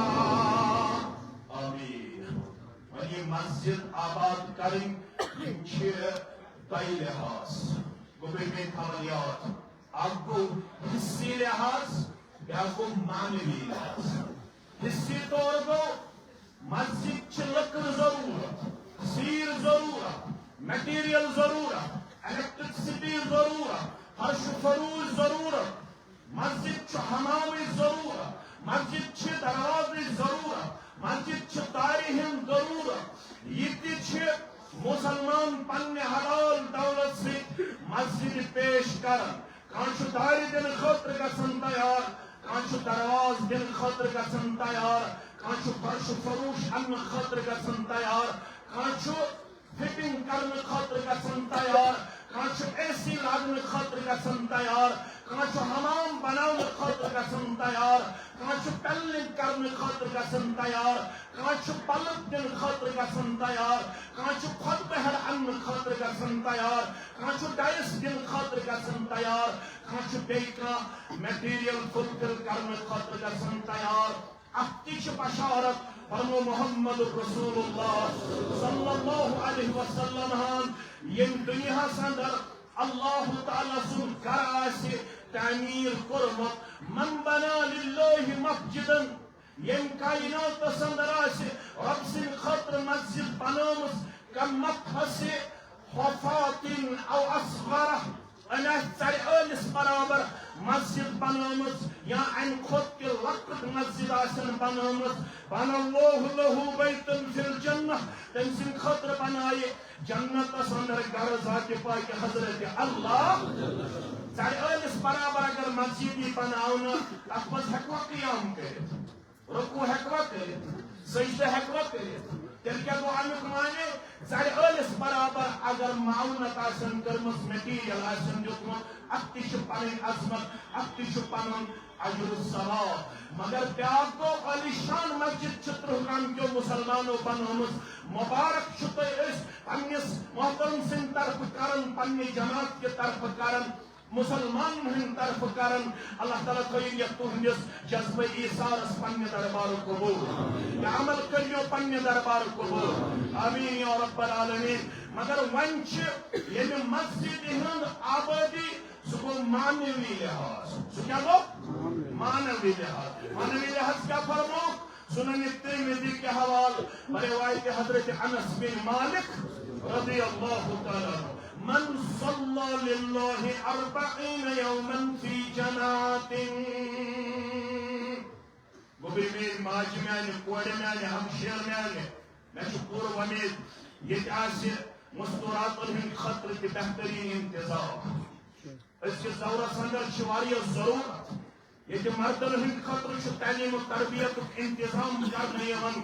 آمین۔ وۄنۍ یہِ مسجد آباد کرٕنۍ، یِم چھِ دۄیہِ لحاظ۔ گوٚبرۍ مےٚ تھاوان یاد، اکھ گوٚو حصی لحاظ، بیٛاکھ گوٚو معنوی لحاظ۔ حصی طور گوٚو، مسجد چھِ لٔکٕر ضروٗرت، سیٖر ضروٗرت، مٹیریل ضروٗرت، الیکٹریسٹی ضروٗرت، فرش و فروش ضروٗرت، مسجد چھُ حمامٕچ ضروٗرت، مسجد چھِ دروازٕچ ضروٗرت، مسجد چھِ دارِ ہٕنٛز ضروٗرت۔ یہِ تہِ چھِ مسلمان پننہِ حلال دولت سۭتۍ مسجد پیش کران۔ کانٛہہ چھُ دارِ دِنہٕ خٲطرٕ گژھان تیار، کانٛہہ چھُ دروازٕ دِنہٕ خٲطرٕ گژھان تیار، کانٛہہ چھُ فرش و فروش اننہٕ خٲطرٕ گژھان تیار، کانٛہہ چھُ فٹنگ کرنہٕ خٲطرٕ گژھان تیار، کانٛہہ چھُ اے سی لاگنہٕ خٲطرٕ گژھان تیار، کانٛہہ چھُ حمام بناونہٕ خٲطرٕ گژھان تیار، کانٛہہ چھُ پلنگ کرنہٕ خٲطرٕ گژھان تیار، کانٛہہ چھُ بلب دِنہٕ خٲطرٕ گژھان تیار، کانٛہہ چھُ خۄطبہٕ ہٮ۪ڈ اننہٕ خٲطرٕ گژھان تیار، کانٛہہ چھُ ڈایس دِنہٕ خٲطرٕ گژھان تیار، کانٛہہ چھُ بیٚیہِ کانٛہہ مٹیریل فلفل کرنہٕ خٲطرٕ گژھان تیار۔ اتھ تہِ چھِ بشارت، فرمو محمد رسول اللہ صلی اللہ علیہ وسلم ہن ییٚمہِ دُنیاہس اندر اللہ تعالیٰ سُنٛد گرٕ آسہِ تعمیٖر کوٚرمُت، من بنا للہ مسجدن، ییٚمہِ کائناتس اندر آسہِ رۄب سٕنٛدِ خٲطرٕ مسجد بنٲومٕژ، کمفحص حفاة او اصغرہ، أمۍ آسہِ ژرِ ٲلِس برابر مسجد بنٲومٕژ یا امہِ کھۄتہٕ تہِ لۄکٕٹ مسجد آسن بنٲومٕژ، بنى اللہ لہ بیتا فی الجنہ، تٔمۍ سٕنٛدِ خٲطرٕ بنایہِ جنتس اندر گرٕ ذاتِ پاکِ حضرتِ اللہ۔ ژرِ ٲلِس برابر اگر مسجد یی بناونہٕ، تتھ منٛز ہیٚکوا قیام کٔرِتھ؟ رکوع ہیٚکوا کٔرِتھ؟ سجدٕ ہیٚکوا کٔرِتھ؟ تیٚلہِ کیٛاہ گوٚو اَمیُک معنی؟ ژرِ ٲلِس برابر اگر معاونت آسن کٔرمٕژ، مٹیریل آسن دیُتمُت، اَتھ تہِ چھِ پنٕنۍ عظمت، اَتھ تہِ چھُ پنُن اجر و ثواب۔ مگر بیٛاکھ گوٚو، عالیشان مسجد چھِ ترٛہ گامہٕ کیو مُسلمانو بنٲومٕژ۔ مبارک چھُ تۄہہِ أسۍ پننِس محترم سٕنٛدِ طرفہٕ کران، پننہِ جماعت کہِ طرفہٕ کران، مسلمانن ہٕنٛدِ طرفہٕ کران۔ اللہ تعالیٰ تھٲیِن یتھ تُہنٛدِس جذبہ ایثارس پننہِ دربارُک قبول۔ یہِ عمل کٔرِو پننہِ دربارُک قبول۔ آمین یا رب العالمین۔ مگر وۄنۍ چھِ ییٚمہِ مسجدِ ہٕنٛز آبٲدی، سُہ گوٚو معنوی لحاظ۔ سُہ کیٛاہ گوٚو؟ معنوی لحاظ۔ معنوی لحاظ کیٛاہ فرمووُکھ؟ سنن ترمذی کے حوالے روایت حضرت انس بن مالک رضی اللہ تعالیٰ عنہ، من صلی للہ اربعین یوما فی جماعت۔ گوٚبرۍ میٲنۍ ماجہِ میانہِ، کورِ میانہِ، ہمشیر میانہِ، مےٚ چھُ پوٗرٕ وۄمید ییٚتہِ آسہِ مستوراتن ہٕنٛدِ خٲطرٕ تہِ بہتریٖن انتظام۔ أزکِس دورس اندر چھِ واریاہ ضروٗرت۔ ییٚتہِ مردن ہٕنٛدِ خٲطرٕ چھُ تعلیٖم و تربیتُک انتظام کرنہٕ یِوان،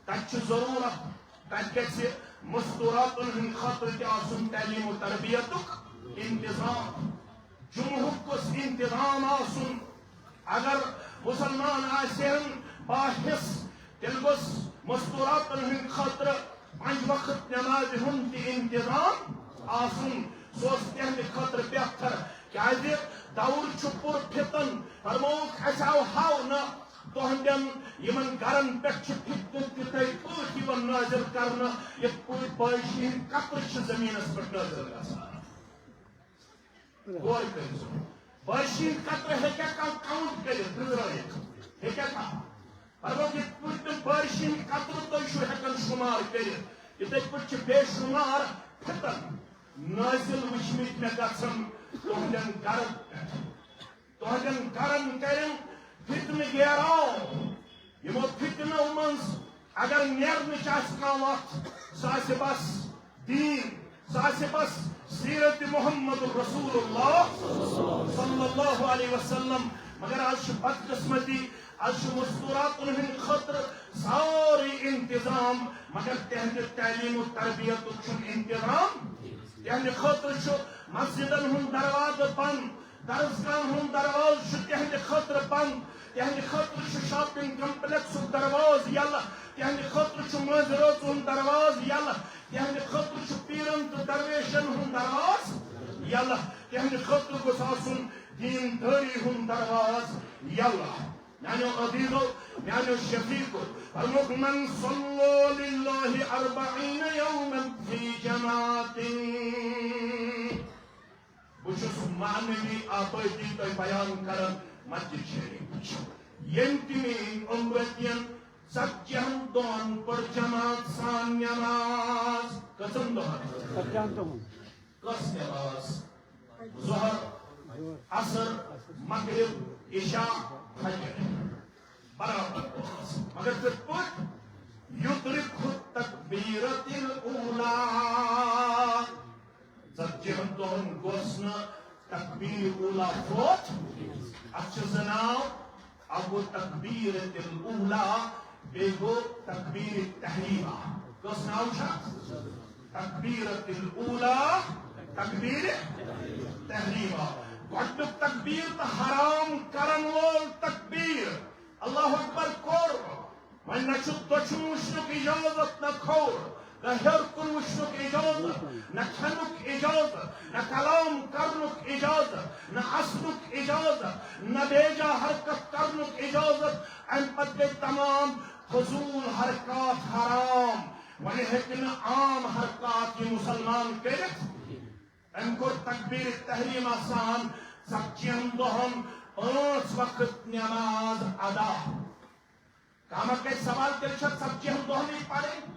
تتہِ چھِ ضروٗرت، تتہِ گژھِ مستوراتن ہٕنٛدِ خٲطرٕ تہِ آسُن تعلیٖم و تربیتُک انتظام، جمعہُک گوٚژھ انتظام آسُن۔ اگر مسلمان آسہِ ہن باحث، تیٚلہِ گوٚژھ مستوراتن ہٕنٛدِ خٲطرٕ پنج وقت نمازِ ہُنٛد تہِ انتظام آسُن۔ سُہ اوس تِہنٛدِ خٲطرٕ بہتر، کیازِ دور چھُ پُر فتن۔ فرمووُکھ، اسہِ آو ہاونہٕ، تُہنٛدٮ۪ن یِمن گرن پٮ۪ٹھ چھُ فتنہٕ تِتھے پٲٹھۍ یِوان نٲزِل کرنہٕ، یِتھ پٲٹھۍ بارشہِ ہٕنٛدۍ قطرٕ چھِ زٔمیٖنس پٮ۪ٹھ نٲزِل گژھان۔ غور کٔرِو۔ بارشہِ ہٕنٛدۍ قطرٕ ہیٚکیٛاہ کانٛہہ count کٔرِتھ، گٔنٛزرٲوِتھ؟ ہیٚکیٛاہ کانٛہہ؟ فرمووُکھ، یِتھ پٲٹھۍ تِم بارشہِ ہٕنٛدۍ قطرٕ تُہۍ چھِو ہٮ۪کان شُمار کٔرِتھ، یِتھے پٲٹھۍ چھِ بے شُمار فتن نٲزِل وٕچھمٕتۍ مےٚ گژھان تُہنٛدٮ۪ن گرن پٮ۪ٹھ۔ تُہنٛدٮ۪ن گرن کرن فتنہٕ گیراو۔ یِمو فتنو منٛز اگر نیرنٕچ آسہِ کانٛہہ وتھ، سۄ آسہِ بس دین، سۄ آسہِ بس سیرت محمد رسول اللہ صلی اللہ علیہ وسلم۔ مگر از چھِ بدقسمتی، از چھُ مستوراتن ہٕنٛدِ خٲطرٕ سٲرٕے انتظام، مگر تِہنٛدِ تعلیم و تربیتُک چھُنہٕ انتظام۔ تِہنٛدِ خٲطرٕ چھُ مسجدن ہُنٛد دروازٕ بنٛد، درسگاہن ہُنٛد دروازٕ چھُ تِہنٛدِ خٲطرٕ بنٛد، تِہنٛدِ خٲطرٕ چھُ shopping complexُک دروازٕ یلہٕ، تِہنٛدِ خٲطرٕ چھُ مٲنٛزِ رٲژ ہُنٛد دروازٕ یلہٕ، تِہنٛدِ خٲطرٕ چھُ پیٖرن تہٕ درویشن ہُنٛد دروازٕ یلہٕ، تِہنٛدِ خٲطرٕ گوٚژھ آسُن دیندٲری ہُنٛد دروازٕ یلہٕ۔ میانیو عزیزو، میانیو شفیقو، فرمووُکھ، من صلى لله أربعين يوما في جماعة۔ بہٕ چھُس معنوی آبٲدی تۄہہِ بیان کران مسجد شریفٕچ۔ ییٚمہِ تہِ میٛٲنۍ اُمتی ژتجی ہن دۄہن پٔر جماعت سان نماز۔ کٔژن دۄہن؟ ژتجی ہن دۄہن۔ کۄس نماز؟ ظہر، عصر، مغرب، عشاء، فجر۔ برابر پانٛژھ۔ مگر کِتھ پٲٹھۍ؟ يدركه التكبيرة الأولى۔ ژتجی ہن دۄہن گوٚژھ نہٕ تکبیر اولا فوت۔ اتھ چھِ زٕ ناو، اکھ گوٚو تکبیرۃ الاولی، بیٚیہِ گوٚو تکبیر تحریمہ۔ کٔژ ناو چھِ اتھ؟ تکبیرۃ الاولی، تکبیر تحریمہ۔ گۄڈٕنیُک تکبیر تہٕ حرام کرن وول تکبیر۔ اللہ اکبر کوٚر۔ وۄنۍ نہ چھُ دٔچھُن وٕچھنُک اجازت، نہ کھووُر، نہ ہیوٚر کُن وٕچھنُک اجازت، نہ کھٮ۪نُک اجازت، نہ کلام کرنُک اجازت، نہ اسنُک اجازت، نہ بیجا حرکت کرنُک اجازت۔ امہِ پتہٕ گٔے تمام فضول حرکات حرام۔ وۄنۍ ہیٚکہِ نہٕ عام حرکات یہِ مُسلمان کٔرِتھ۔ أمۍ کوٚر تکبیر تحریمہ سان ژتجی ہن دۄہن پانٛژھ وقت نماز ادا۔ کانٛہہ ما کرِ سوال، تیٚلہِ چھا ژتجی ہن دۄہنٕے پرٕنۍ؟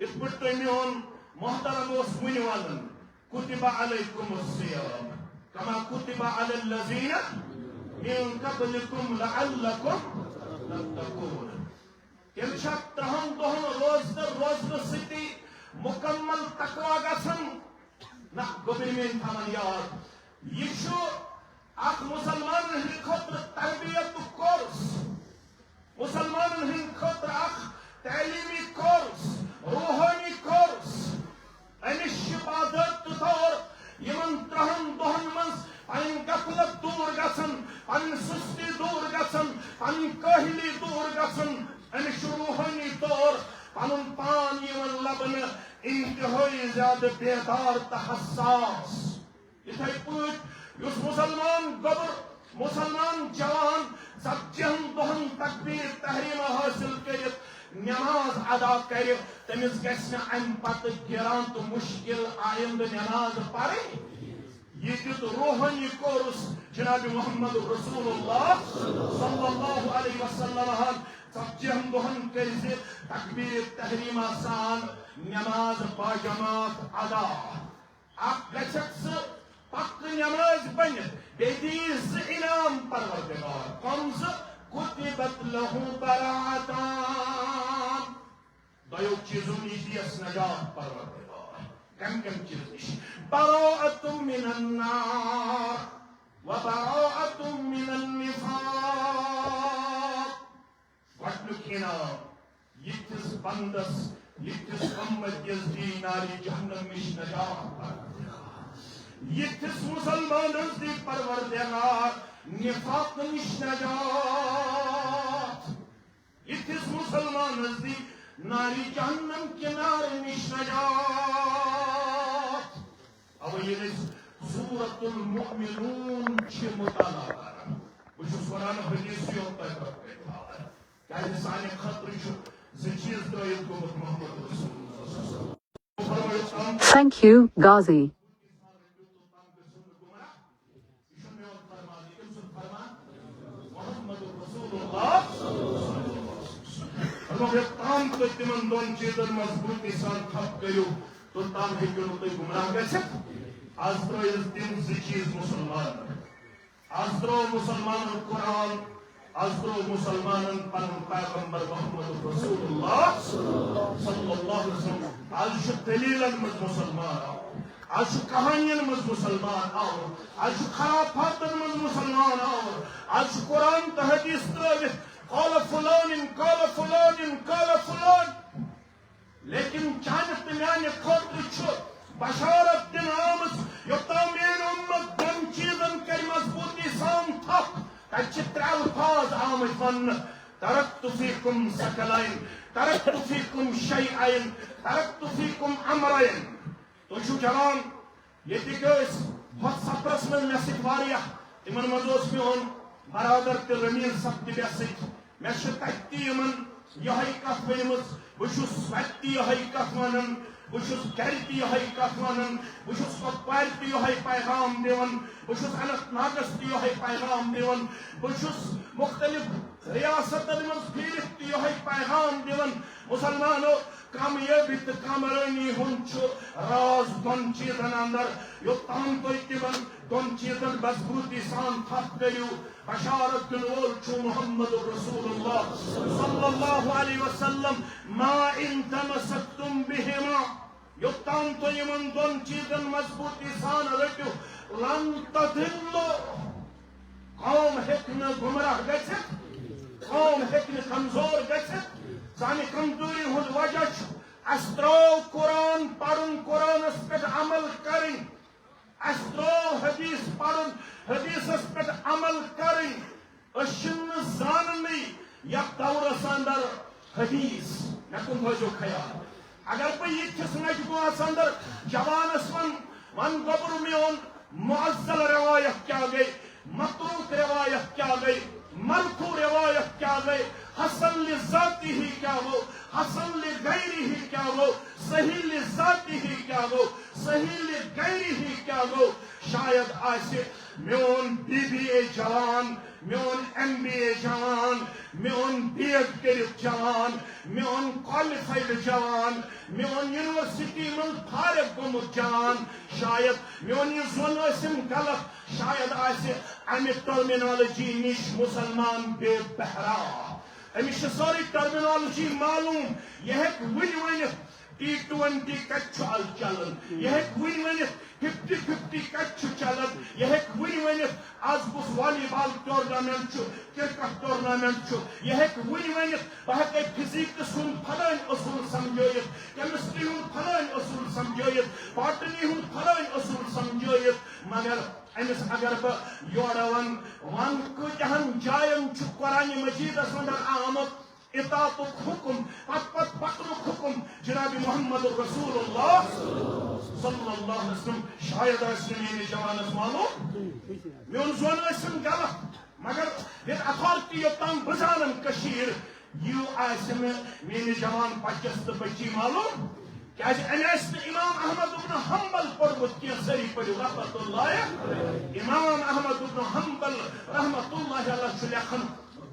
یِتھ پٲٹھۍ تۄہہِ میون محترم اوس وُنہِ ونان، كتب عليكم الصيام كما كتب على الذين من قبلكم لعلكم تتقون۔ تیٚلہِ چھا ترٛہن دۄہن روزدر روزنہٕ سۭتی مکمل تقوی گژھان؟ نہ، گوٚبرۍ میٲنۍ تھاوان یاد، یہِ چھُ اکھ مُسلمانن ہٕنٛدِ خٲطرٕ تربیتُک کورس، مُسلمانن ہٕنٛدِ خٲطرٕ اکھ تعلیمی کورس، روحٲنی کورس۔ أمِس چھِ باضٲبطہٕ طور یِمن ترٛہن دۄہن منٛز پنٕنۍ غفلت دوٗر گژھان، پنٕنۍ سُستی دوٗر گژھان، پنٕنۍ کٲہلی دوٗر گژھان۔ أمِس چھُ روحٲنی طور پنُن پان یِوان لبنہٕ، انتہٲئی زیادٕ بیدار تہٕ حساس۔ یِتھے پٲٹھۍ یُس مُسلمان گوٚبُر، مُسلمان جوان ژتجی ہن دۄہن تکبیر تحریمہ حٲصِل کٔرِتھ نماز ادا کرِ، تٔمِس گژھِ نہٕ امہِ پتہٕ گران تہٕ مُشکل آیندٕ نماز پرٕنۍ۔ یہِ دیُت روحٲنی کورس جناب محمد رسول اللہ صلی اللہ علیہ وسلم ہن۔ ژتجی ہن دۄہن کٔرۍ زِ تکبیر تحریمہ سان نماز باجماعت ادا۔ اکھ گژھکھ ژٕ پکہٕ نماز بٔنِتھ، بیٚیہِ دِیہِ زٕ انعام پروردگار۔ کم زٕ؟ كتبت له براءتان۔ دۄیو چیٖزو نِش دِیَس نجات پروردگار۔ کم کم چیٖز نِش؟ براءة من النار و براءة من النفاق۔ گۄڈٕنیُک انعام، یِتھِس بندس، یِتھِس اُمتِس دی نارِ جہنم نِش نجات۔ یِتھِس مُسلمانس دی پروردگار نفاق نِش نجات۔ یِتھِس مُسلمانس دی نارِ جہنم کہِ نارٕ نِش نجات۔ اَوَے ییٚلہِ أسۍ سورۃ المؤمنون چھِ مطالعہ کران، چھُس وَنان، حدیث یوت تۄہہِ برٛونٛہہ کَنہِ تھاوان۔ کیٛازِ سانہِ خٲطرٕ چھُ زٕ چیٖز ترٲوِتھ گوٚمُت محمد رسول اللہ۔ Thank you, Ghazi. یہِ چھُ میون فرمان، یہِ کٔمۍ سُنٛد فرمان؟ محمد رسول اللہ۔ فرموو، یوٚتام تُہۍ تِمن دۄن چیٖزن مضبوٗطی سان تھپھ کٔرِو، توٚتام ہیٚکِو نہٕ تُہۍ گمراہ گٔژھِتھ۔ از ترٲیِو تِم زٕ چیٖز مُسلمان۔ از ترٲو مُسلمانن قرآن، از ترٲو مُسلمانن پنُن پیغمبر محمد رسول اللہ صلی اللہ علیہ وسلم۔ از چھُ دلیلن منٛز مُسلمان آوُر، از چھُ کہانین منٛز مُسلمان آوُر، از چھُ خرافاتن منٛز مُسلمان آوُر، از چھُ قرآن تہٕ حدیث ترٲوِتھ قال فلان، قال فلان، قال فلان۔ لیکن چانہِ تہٕ میانہِ خٲطرٕ چھُ بشارت دِنہٕ آمٕژ، یوٚتام میٲنۍ اُمت دۄن چیٖزن کرِ مضبوٗطی سان تھپھ، تتہِ چھِ ترٛےٚ الفاظ آمٕتۍ وننہٕ، ترکت فیکم ثقلین، ترکت فیکم شیئین، ترکت فیکم امرین۔ تُہۍ چھِو جوان، ییٚتِکۍ ٲسۍ ہۄتھ سفرس منٛز مےٚ سۭتۍ واریاہ، تِمن منٛز اوس میون برادر تہِ رمیٖر صٲب تہِ مےٚ سۭتۍ۔ مےٚ چھِ تتہِ تہِ یِمن یِہے کتھ ؤنمٕژ، بہٕ چھُس وتہِ تہِ یِہے کتھ ونان، بہٕ چھُس گرِ تہِ یِہے کتھ ونان، بہٕ چھُس کۄپوارِ تہِ یِہے پیغام دِوان، بہٕ چھُس اننت ناگس تہِ یِہے پیغام دِوان، بہٕ چھُس مختلف ریاستن منٛز پھیٖرِتھ تہِ یِہے پیغام دِوان۔ مُسلمانو، کامیٲبی تہٕ کامرٲنی ہُنٛد چھُ راز دۄن چیٖزن اندر۔ یوٚتام تُہۍ تِمن دۄن چیٖزن مضبوٗطی سان تھپھ کٔرِو، بشارت دِنہٕ وول چھُ محمد رسول اللہ صلی اللہ علیہ وسلم۔ ما ان تمسکتم بہما، یوٚتام تُہۍ یِمن دۄن چیٖزن مضبوٗطی سان رٔٹِو، لن تضلوا، قوم ہیٚکہِ نہٕ گمراہ گٔژھِتھ، قوم ہیٚکہِ نہٕ کمزور گٔژھِتھ۔ سانہِ کمزوری ہُنٛد وجہ چھُ، اَسہِ ترٛٲو قرآن پرُن، قرآنس پٮ۪ٹھ عمل کرٕنۍ۔ اَسہِ ترٛٲو حدیث پرُن، حدیثس پٮ۪ٹھ عمل کرٕنۍ۔ أسۍ چھِنہٕ زاننٕے یتھ دورس اندر حدیث۔ مےٚ کُن تھٲیزیو خیال۔ اگر بہٕ یِتھِس مجموعس اندر جوانس ون، ون گوٚبرٕ میون معزل روایت کیٛاہ گٔے، متروک روایت کیٛاہ گٔے، مرفوع روایت کیٛاہ گٔے، حسن لذاتی کیٛاہ گوٚو، حسن لغیری کیٛاہ گوٚو، صحیح لذاتی کیٛاہ گوٚو، صحیح لغیری کیٛاہ گوٚو۔ شاید آسہِ میون بی بی اے جوان، میون ایم بی اے جوان، میون بی ایڈ کٔرِتھ جوان، میون کوالیفایڈ جوان، میون یونیورسٹی منٛز فارغ گوٚمُت جوان۔ شاید میون یہِ زوٚن ٲسِم غلط، شاید آسہِ امہِ ٹرمینالوجی نِش مُسلمان بے بہرا۔ أمِس چھِ سٲرٕے ٹرمینالوجی معلوم۔ یہِ ہیٚکہِ وُنہِ ؤنِتھ، ٹی ٹوینٹی کتہِ چھُ از چلان؟ یہِ ہیٚکہِ وُنہِ ؤنِتھ، ففٹی ففٹی کتہِ چھُ چلان؟ یہِ ہیٚکہِ وُنہِ ؤنِتھ، از کُس والی بال ٹورنامنٹ چھُ، کرکٹ ٹورنامنٹ چھُ؟ یہِ ہیٚکہِ وُنہِ ؤنِتھ، بہٕ ہیٚکے فزیکس ہُنٛد فلٲنۍ اصوٗل سمجھٲیِتھ، کیمسٹری ہُنٛد فلٲنۍ اصوٗل سمجھٲیِتھ، باٹنی ہُنٛد فلٲنۍ اصوٗل سمجھٲیِتھ، مگر أمِس اگر بہٕ یورٕ وَن، وَن کۭتیاہَن جایَن چھُ قرآنِ مجیٖدَس اندر آمُت اطاعتُک حُکُم، پتہٕ پتہٕ پکنُک حُکُم جناب محمد رسول اللہ صلی اللہ علیہ وسلم۔ شاید آسہِ نہٕ میٲنِس جوانَس معلوم، میون زوٚن ٲسِن غلط، مگر with authority یوٚتام بہٕ زانَن کٔشیٖر، یہِ آسہِ نہٕ میٲنِس جوان بچس تہٕ بچی معلوم۔ کیازِ أمۍ آسہِ نہٕ امام احمد ابن حنبل پوٚرمُت کینٛہہ، سٲری پٔرِو رحمت اللہ۔ امام احمد ابن حنبل رحمت اللہ علیہ چھُ لیکھان،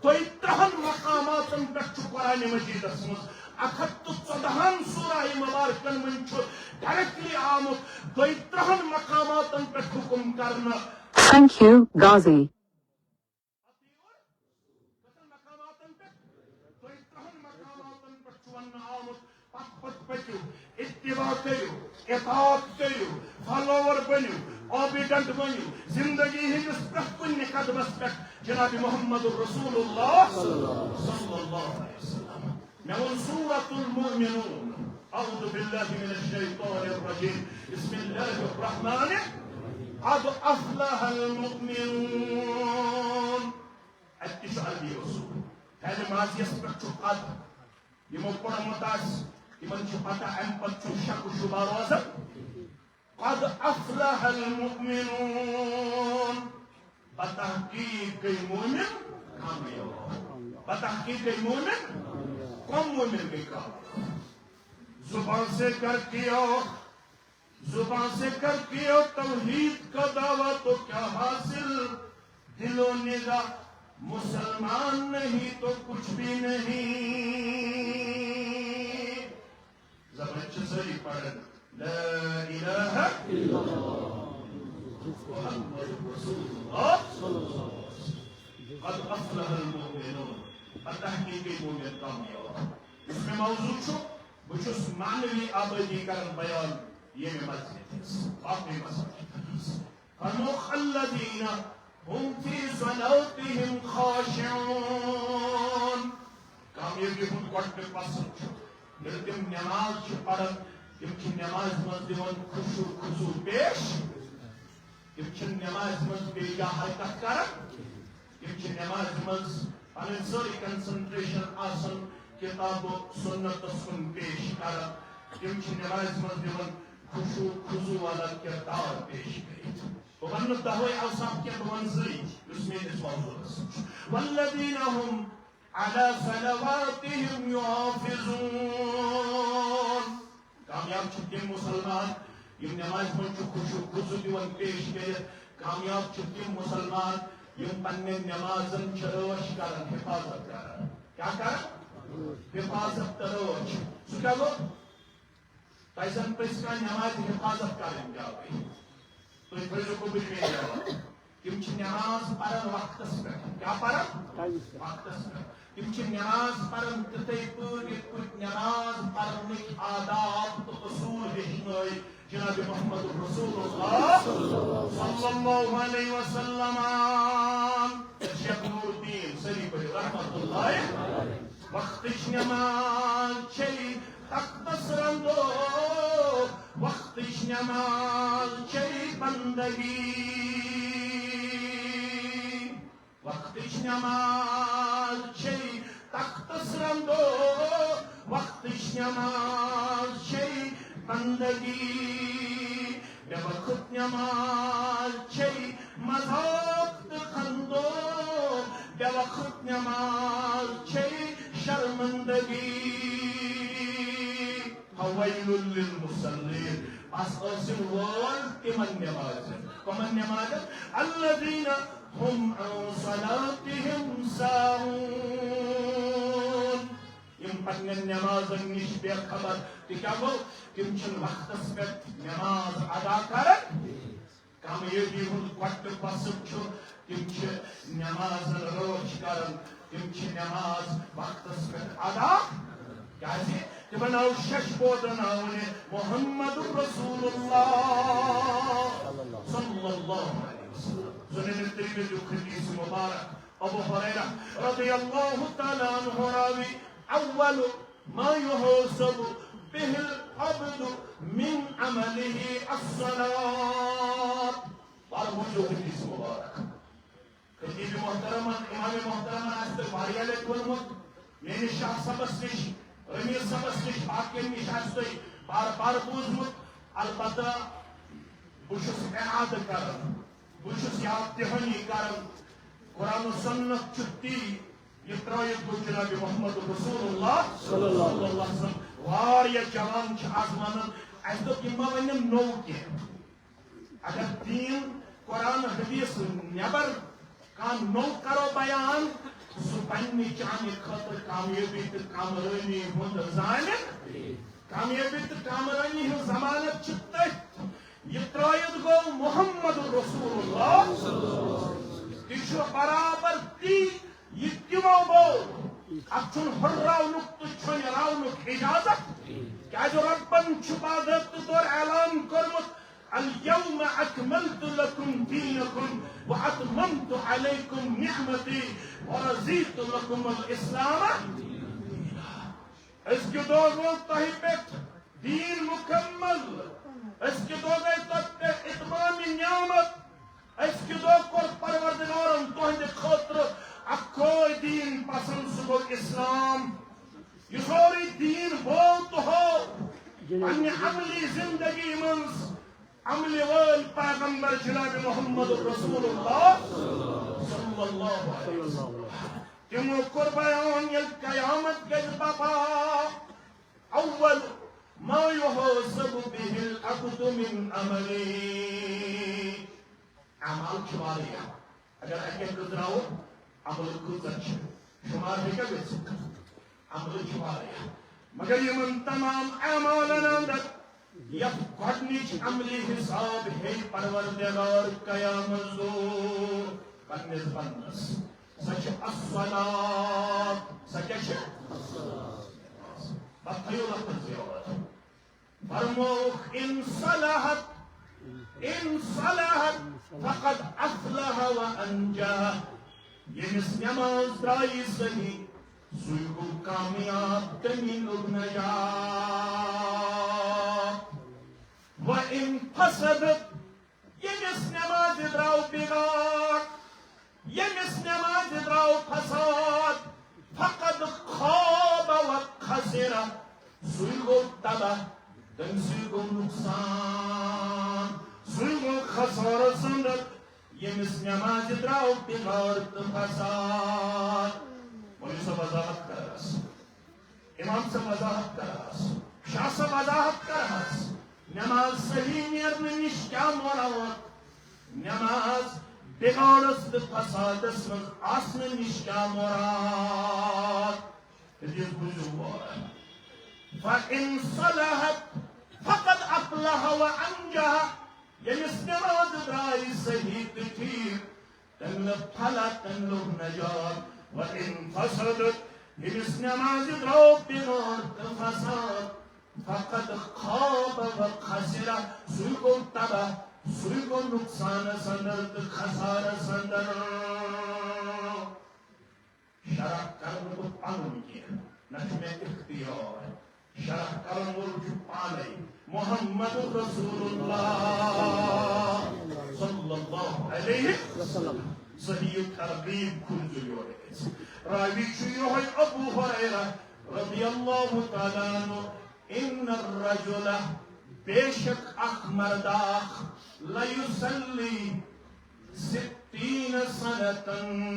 دۄیہِ ترٕٛہن مقاماتن پٮ۪ٹھ چھُ قرآن مجیدس منٛز اکھ ہتھ تہٕ ژۄدہن سورہ مبارکن منٛز چھُ ڈائریکٹلی آمُت دۄیہِ ترٕٛہن مقاماتن پٮ۪ٹھ حکم کرنہٕ۔ Thank you, Ghazi. کٔژن مقاماتن پٮ۪ٹھ؟ دۄیہِ ترٕٛہن مقاماتن پٮ۪ٹھ چھُ وننہٕ آمُت، پتھ پتھ پٔکِو، اتباع کٔرِو، اطاعت کٔرِو، فالوور بٔنِو، اوبیڈنٹ بٔنِو، زندگی ہٕنٛدِس پرٛٮ۪تھ کُنہِ قدمس پٮ۪ٹھ جناب محمد رسول اللہ صلی اللہ علیہ وسلم۔ مےٚ ووٚن سورة المؤمنون۔ أعوذ بالله من الشيطان الرجيم. بسم الله الرحمن الرحيم. قد أفلح المؤمنون. اَتہِ تہِ چھُ عربی اصوٗل۔ فعل ماضیَس پٮ۪ٹھ چھُ قد۔ یِمو پوٚرمُت آسہِ، تِمن چھِ پتہ، اَمہِ پتہٕ چھُ شک و شبہ روزان۔ قد أفلح المؤمنون۔ بتحقیق گئی مومن کامیاب۔ بتحقیق گئی مومن، کم مومن گئی کامیاب؟ زبان سے کر کیا، زبان سے کر کیا توحید کا دعویٰ تو کیا حاصل؟ دل و نگاہ مسلمان نہیں تو کچھ بھی نہیں۔ زبان چھ سٲری پران لا الہ الا اللہ محمد رسول اللہ۔ قد افلح المؤمنون۔ بتحقیق مومن کامیاب۔ یُس مےٚ موضوع چھُ، بہٕ چھُس معنوی آبٲدی کران بیان ییٚمہِ مسجدِ ہٕنٛز، باقٕے مساجد ہٕنٛز۔ فرمووُکھ، الذین هم فی صلاتہم خاشعون۔ کامیٲبی ہُنٛد گۄڈٕنیُک اصل چھُ، ییٚلہِ تِم نماز چھِ پران، تِم چھِ نمازِ منٛز دِوان خشوع خضوع پیش۔ تِم چھِنہٕ نمازِ منٛز بے جا حرکت کران۔ تِم چھِ نمازِ منٛز پنٕنۍ سٲرٕے concentration آسان کتاب و سنتس کُن پیش کران۔ تِم چھِ نمازِ منٛز دِوان خشوع خضوع والا کردار پیش کٔرِتھ۔ بہٕ ونہٕ نہٕ دہوے اوصاف کینٛہہ، بہٕ ونہٕ زٕے، یُس میٲنِس موضوعس سۭتۍ چھُ۔ والذین هم علی صلواتہم یحافظون۔ کامیاب چھِ تِم مسلمان یِم نمازِ منٛز چھِ خشوع خضوع دِوان پیش کٔرِتھ۔ کامیاب چھِ تِم مسلمان یِم پننٮ۪ن نمازن چھِ رٲچھ کران، حفاظت کران۔ کیٛاہ کران؟ حفاظت تہٕ رٲچھ۔ سُہ کیٛاہ گوٚو؟ تۄہہِ زن پٔزۍ کانٛہہ نمازِ حفاظت کرٕنۍ، کیٛاہ گٔے؟ تُہۍ تھٲیزیو قبوٗل میٲنۍ جواب۔ تِم چھِ نماز پران وقتس پٮ۪ٹھ۔ کیٛاہ پران؟ ٹایمس پٮ۪ٹھ۔ وقتس پٮ۪ٹھ۔ تِم چھِ نماز پران تِتھے پٲٹھۍ، یِتھ پٲٹھۍ نماز پرنٕکۍ آداب تہٕ اصوٗل ہیٚچھنٲے جناب محمد رسول اللہ صلی اللہ علیہ وسلم۔ شیخ نور الدین سٲری پٔرِو رحمت اللہ۔ وقتٕچ نماز چھے تختس رندو، وقتٕچ نماز چھے بندگی۔ وقتٕچ نماز چھے تختس رندو، وقتٕچ نماز چھے بندگی۔ بے وقت نماز چھے مذاق تہٕ خندو، بے وقت نماز چھے شرمندگی۔ فویل للمصلین، پس ٲسِن وٲلۍ تِمن نمازن۔ کمن نمازن؟ الذین هم عن صلاتهم ساہون۔ یِم پننٮ۪ن نمازن نِش بے خبر۔ تہِ کیٛاہ گوٚو؟ تِم چھِنہٕ وقتس پٮ۪ٹھ نماز ادا کران۔ کامیٲبی ہُنٛد گۄڈٕنیُک وصف چھُ، تِم چھِ نمازن رٲچھ کران، تِم چھِ نماز وقتس پٮ۪ٹھ ادا۔ کیٛازِ؟ تِمن آو شش بودن آو نہٕ محمد رسول اللہ صلی اللہ علیہ وسلم۔ سنن ترمذی حدیث مبارک۔ ابو ہریرہ رضی اللہ تعالی عنہ راوی، اول ما یحاسب به العبد من عمله الصلاة۔ بار بوٗزِو حدیث مبارک۔ خطیب محترمن، امام محترمن آسہِ تۄہہِ واریاہ لٹہِ ووٚنمُت، میٲنِس شاہ صٲبس نِش، رمیٖز صٲبس نِش، باقین نِش آسہِ تۄہہِ بار بار بوٗزمُت۔ البتہ بہٕ چھُس اعادٕ کران، بہٕ چھُس یاد دہٲنی کران، قرآن و سنت چھُ تی، یہِ ترٲوِتھ گوٚو جناب محمد رسول اللہ صلی اللہ علیہ وسلم۔ واریاہ جوان چھِ آز ونان، اسہِ دوٚپ یِم ما ونن نوٚو کینٛہہ۔ اگر دین، قرآن، حدیث نٮ۪بر کانٛہہ نوٚو کرو بیان، سُہ بنہِ نہٕ چانہِ خٲطرٕ کامیٲبی تہٕ کامرٲنی ہُنٛد ضامن۔ کامیٲبی تہٕ کامرٲنی ہٕنٛز ضمانت چھِ تٔتھۍ، یہِ ترٲوِتھ گوٚو محمد رسول اللہ۔ تہِ چھُ برابر تی یہِ تِمو گوٚو۔ اتھ چھُنہٕ ہُرراونُک تہٕ چھۄنہِ راونُک اجازت، کیازِ رۄبن چھُ باضٲبطہٕ طور اعلان کوٚرمُت، الیوم اکملت لکم دینکم و اتممت علیکم نعمتی و رضیت لکم الاسلام۔ أزکہِ دۄہ گوٚو تۄہہِ پٮ۪ٹھ دین مکمل۔ أزکہِ دۄہ گٔے تۄہہِ پٮ۪ٹھ اتمام نعمت۔ أزکہِ دۄہ کوٚر پروردگارن تُہنٛدِ خٲطرٕ اکوے دین پسند، سُہ گوٚو اسلام۔ یہِ سورُے دین ہوو تہٕ ہوو پننہِ عملی زندگی منٛز۔ عملہِ وٲلۍ پیغمبر جناب محمد رسول اللہ صلی اللہ علیہ وسلم۔ تِمو کوٚر بیان، ییٚلہِ قیامت گژھِ برپا، اول ما یحاسب به العبد من عمله۔ اعمال چھِ واریاہ، اگر اَکہِ اَکہِ گٔژھراوو، عمل کۭژاہ چھِ، شُمار ہیٚکیٛاہ گٔژھِتھ؟ عمل چھِ واریاہ، مگر یِمن تمام اعمالن اندر یتھ گۄڈنِچ عملی حساب ہیٚیہِ پروردگار قیامت دۄہ پننِس بندس، سۄ چھِ الصلاۃ۔ سۄ کیٛاہ چھِ؟ پتہٕ تھٲیِو لفظ یاد۔ فرمووُکھ، ان صلحت، ان صلحت فقد افلح و انجح۔ ییٚمِس نٮ۪ماز درٛایہِ صحیح، سُے گوٚو کامیاب، تٔمی لوٚب نجات۔ و ان فسدت، ییٚمِس نٮ۪مازِ درٛاو بِگاڑ، ییٚمِس نٮ۪مازِ درٛاو فساد، فقد خاب و خسر، سُے گوٚو تباہ، تٔمۍ سٕے گوٚو نقصان، سُے گوٚو خسارس اندر، ییٚمِس نٮ۪مازِ درٛاو بِگاڑ تہٕ فساد۔ وۄنۍ یُس سۄ وضاحت کران ٲس۔ امام صٲب وضاحت کران ٲس، شاہ صٲب وضاحت کران ٲس، نماز صحیح نیرنہٕ نِش کیٛاہ مراد؟ نماز بِگاڑس تہٕ فسادس منٛز آسنہٕ نِش کیٛاہ مراد؟ حدیث بوٗزِو غور۔ فَإِنْ صَلَحَتْ فَقَدْ أَفْلَحَ وَأَنْجَحَ۔ ییٚمِس نماز درٛاے صحیح تہٕ ٹھیٖک، تٔمۍ لٔب فلاح، تٔمۍ لوٚب نجات۔ وَإِنْ فَسَدَتْ، ییٚمِس نمازِ درٛاو بِگاڑ تہٕ فساد، فَقَدْ خَابَ وَخَسِرَ، سُے گوٚو تباہ، سُے گوٚو نقصانس اندر تہٕ خسارس اندر۔ شرح کرٕ نہٕ بہٕ پنُن کینٛہہ، نہ چھُ مےٚ اختیار۔ شرح کرن وول چھُ پانے محمد رسول اللہ صلی اللہ علیہ وسلم۔ صحیح ترغیب کھوٗلزیو یورٕ أسۍ۔ راوی چھُ یِہوٚے ابو ہریرہ رضی اللہ تعالیٰ عنہ، ان الرجل، بے شک اکھ مرداکھ، لیصلی ستین سنتن،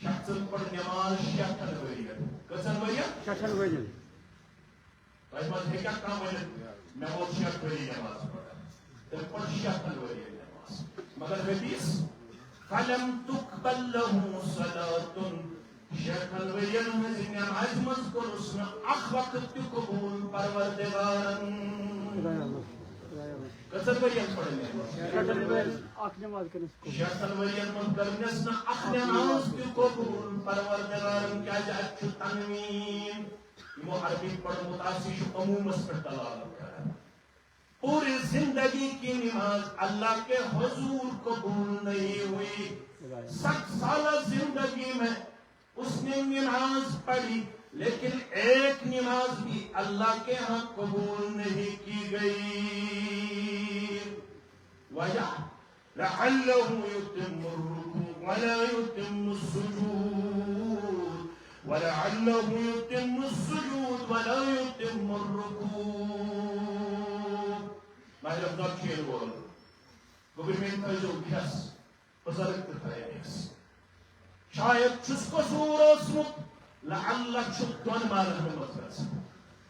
شخصن پٔر نماز شیٹھن ؤرین۔ کٔژن ؤرین؟ شیٹھن ؤرین۔ تۄہہِ منٛز ہیٚکیٛاہ کانٛہہ ؤنِتھ، مےٚ ووت شیٹھ ؤری نماز پٔر؟ تٔمۍ پٔر شیٹھن ؤرین نماز۔ مگر حدیث، فلم تقبل لہ صلاۃ، شیٹھن ؤرین ہٕنٛزِ نمازِ منٛز کوٚرُس نہٕ اکھ وقت تہِ قبول پروردگارن۔ کٔژن ؤرین پٔر مےٚ؟ شیٹھن ؤرین اکھ نماز کٔرنس قبول۔ شیٹھن ؤرین منٛز کٔرنس نہٕ اکھ نماز تہِ قبول پروردگارن، کیازِ اتہِ چھُ تنوین۔ یِمو عربی پوٚرمُت آسہِ، یہِ چھُ عموٗمس پٮ۪ٹھ دلالت کران۔ پوری زندگی کی نماز اللہ کے حضور قبول نہیں ہوئی۔ ست سالہ زندگی میں اس نے نماز پڑھی، لیکن ایک نماز بھی اللہ کے ہاں قبول نہیں کی گئی۔ وجہ، لعله يتم الركوع ولا يتم السجود، ولعله يتم السجود ولا يتم الركوع۔ ماہِ رمضان چھُ یِنہٕ وول۔ گوٚبرۍ میٛٲنۍ تھٲیزیو کھٮ۪س، بُزرگ تہِ تھٲیِنَس۔ شاید چھُس قصوٗر اوسمُت، لعل چھُ دۄن معنن منٛز گژھان۔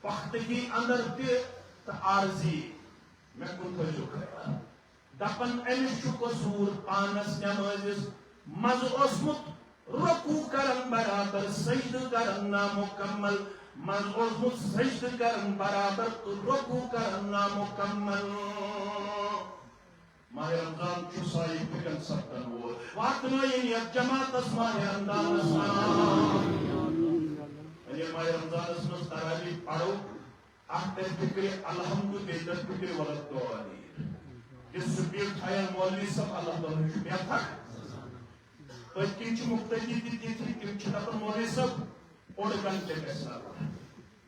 پختگی اندر تہِ تہٕ عارضی۔ مےٚ کُن تھٲیزیو خیال۔ دپان أمِس چھُ قصوٗر پانس نمٲزِس منٛز اوسمُت، رکوع کران برابر، سجدٕ کران نامکمل، منٛز اوسمُت سجدٕ کران برابر تہٕ رکوع کران نامکمل۔ ماہِ رمضان چھُ سایہِ فِکن سپدن وول۔ واتنٲیِن یتھ جماعتس ماہِ رمضانس تام۔ یعنی ماہِ رمضانس منٛز تراویح پرو، اکھ ترِ فکرِ الحمد، بیٚیہِ ترِ فکرِ ولد الضالین۔ یہِ سپیڈ تھایَن مولوی صٲب، اللہ تعالیٰ ہن چھُ بہتر۔ پٔتۍ کِنۍ چھِ مُقتدی تہِ تِتھٕے، تِم چھِ دپان، مولوی صٲب، اوٚڑ گنٹہٕ گژھِ لگُن۔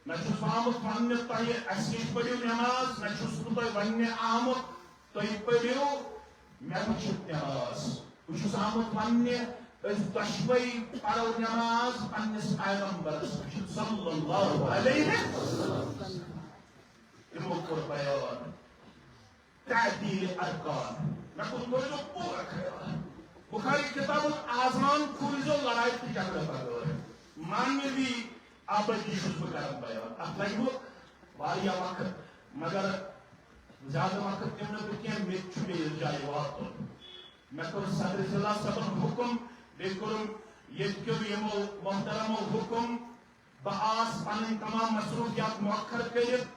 نہ چھُس بہٕ آمُت وننہِ تۄہہِ، اسہِ نِش پٔرِو نماز، نہ چھُس بہٕ تۄہہِ وننہِ آمُت، تُہۍ پٔرِو مےٚ وٕچھِتھ نماز۔ بہٕ چھُس آمُت وننہِ، أسۍ دۄشوے پرو نماز پننِس پیغمبرس وٕچھِتھ، صلی اللہ علیہ وسلم۔ تِمو کوٚر بیان، تعدیل ارکان۔ مےٚ کُن کٔرۍزیو پوٗرٕ خیال۔ بخاری کتاب الاذان کھوٗلزیو لڑایہِ تہٕ جھگڑٕ بغٲر۔ معنوی آبٲدی چھُس بہٕ کران بیان۔ اتھ لگہِ وۄنۍ واریاہ وقت، مگر زیادٕ وقت دِمہٕ نہٕ بہٕ کینٛہہ، مےٚ تہِ چھُ بیٚیِس جایہِ واتُن۔ مےٚ کوٚر صدر ضلع صٲبن حُکُم، بیٚیہِ کوٚرُم ییٚتہِ کیو یِمو محترمو حُکُم۔ بہٕ آس پنٕنۍ تمام مصروٗفیات مۄخر کٔرِتھ،